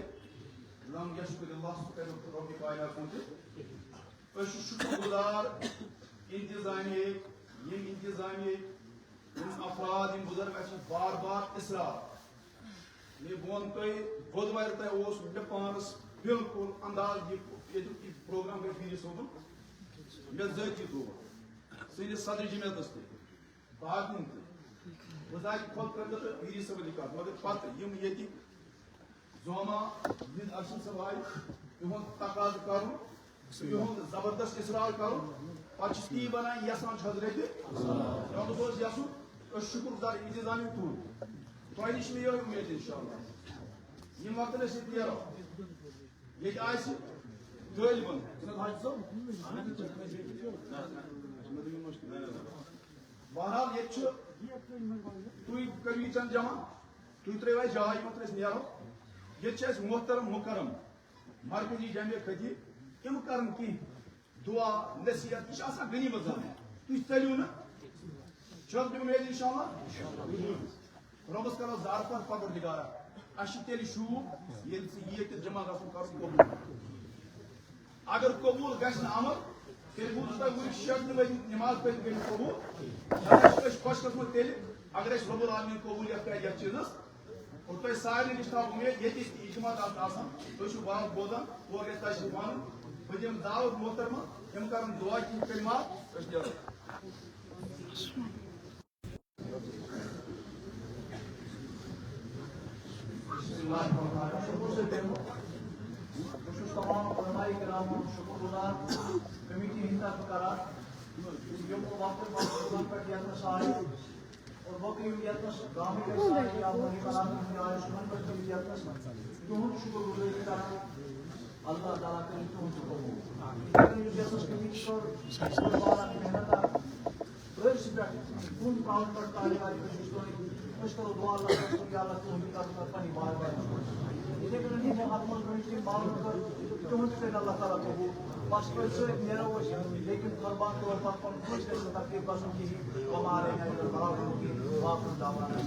لم یشکر اللہ، سُہ کرِ نہٕ رۄبِ کائنات سُنٛد تہِ۔ أسۍ چھِ شُکر گُزار انتظامیہ، یِم انتظامیہ، یِم افراد، یِم بُزرگ، اَسہِ چھِ بار بار اصرار۔ مےٚ ووٚن تۄہہِ، بۄدوارِ تام اوس مےٚ پانَس بالکل انداز، یہِ ییٚتیُک یہِ پروگرام گژھِ پیٖر صٲبُن۔ مےٚ ذٲتی طور سٲنِس صدر جمعیتَس تہِ، باقٕے تہِ، بہٕ زانہٕ خۄد کٔرۍ تہٕ پیٖر صٲبَن تہِ کَتھ، مگر پَتہٕ یِم ییٚتِکۍ زوما یِہِنٛد ارشد صٲب آیہِ، یِہُنٛد تقاضہٕ کَرُن، یِہُنٛد زبردست اصرار کَرُن، پَتہٕ چھِ تی وَنان، یَژھان چھِ حضرت محمد اوس یَژھُن، أسۍ شُکُر گُزار انتظامیہ تُہُنٛد۔ تۄہہِ نِش چھِ مےٚ یِہوٚے اُمید اِنشاءاللہ۔ ییٚمہِ وقتہٕ أسۍ ییٚتہِ نیرو، ییٚتہِ آسہِ طٲلبَن، چھُنہٕ حظ حاجی صٲب؟ بہرحال، ییٚتہِ چھُ، تُہۍ کٔرِو یہِ چند جمع، تُہۍ ترٛٲیِو اَسہِ جاے، یِمَن ترٛٲوۍ أسۍ نیرو۔ ییٚتہِ چھِ اَسہِ محترم مُکرم مرکزی جامع خطیب، یِم کَرَن کینٛہہ دُعا، نصیحت، یہِ چھِ آسان غنیٖمت زانٕنۍ۔ تُہۍ ژٔلِو نہٕ۔ چھِ حظ مےٚ اُمید اِنشاءاللہ؟ رۄبَس کَرو زارٕ پار پروردگارا۔ اَسہِ چھِ تیٚلہِ شوٗب، ییٚلہِ ژٕ یہِ ییٚتہِ جمع گژھُن کَرُن قبوٗل۔ اگر قبوٗل گژھِ نہٕ عمل، تیٚلہِ بوٗزِو تۄہہِ وٕنہِ شیٹھ ؤری نٮ۪ماز پٔرِتھ گٔے نہٕ قبوٗل۔ نہ چھِ أسۍ خۄش قسمت تیٚلہِ، اگر اَسہِ رۄب العالمین قبوٗلیت کَرِ یَتھ چیٖزَس۔ اور تۄہہِ سارنٕے نِش تھاوٕ اُمید، ییٚتہِ تہِ اجتماع آسہِ آسان، تُہۍ چھِو وعظ بوزان، اورٕ گژھِ تۄہہِ سۭتۍ وَنُن، بہٕ دِمہٕ دعوت محترمہ، یِم کَرَن دُعا کینٛہہ کلمات، أسۍ نیرو۔ بسم اللہ الرحمن الرحیم۔ بہٕ چھُس تمام علماء کرامن شُکر گُزار، کمیٹی ہٕنٛدِ طرفہٕ کران، یِم وقتہٕ وقتہٕ پٮ۪ٹھ یَتھ منٛز آے اور باقٕے یِم یَتھ منٛز گامٕکۍ ٲسۍ آے یا مٔنی کران، یِم تہِ آے، تِمن پٮ۪ٹھ تہِ یَتھ منٛز تِہُنٛد شُکر گُزٲری کران۔ اللہ تعالیٰ کٔرِنۍ تِہُنٛد تہِ قبوٗل۔ یِتھَے کٔنۍ یُس یَتھ منٛز کمیٹی کٔر، بٔڑ بارٕ اکھ محنت اکھ، أتھۍ سۭتۍ پٮ۪ٹھ کُن ترٛاوُن پٮ۪ٹھ طالب علم یُس تۄہہِ، أسۍ کرو دُعا اللہ تعالیٰ سُنٛد، یا اللہ تُہُنٛد تہِ کرو پَنٕنۍ بار بار۔ یِتھَے کٔنۍ یِم اَتھ منٛز وٕنہِ چھِ یِم باوَن کٔر، تِہُنٛد تہِ کٔرِنۍ اللہ تعالیٰ قبوٗل۔ بَس أتھۍ سۭتۍ نیرو أسۍ، لیکن قربان طور پَتہٕ پَنُن کٲنٛسہِ گژھِ نہٕ تکلیٖف گژھُن کِہیٖنۍ۔ وما علینا الا البلاغ المبین۔ وآخر دعوانا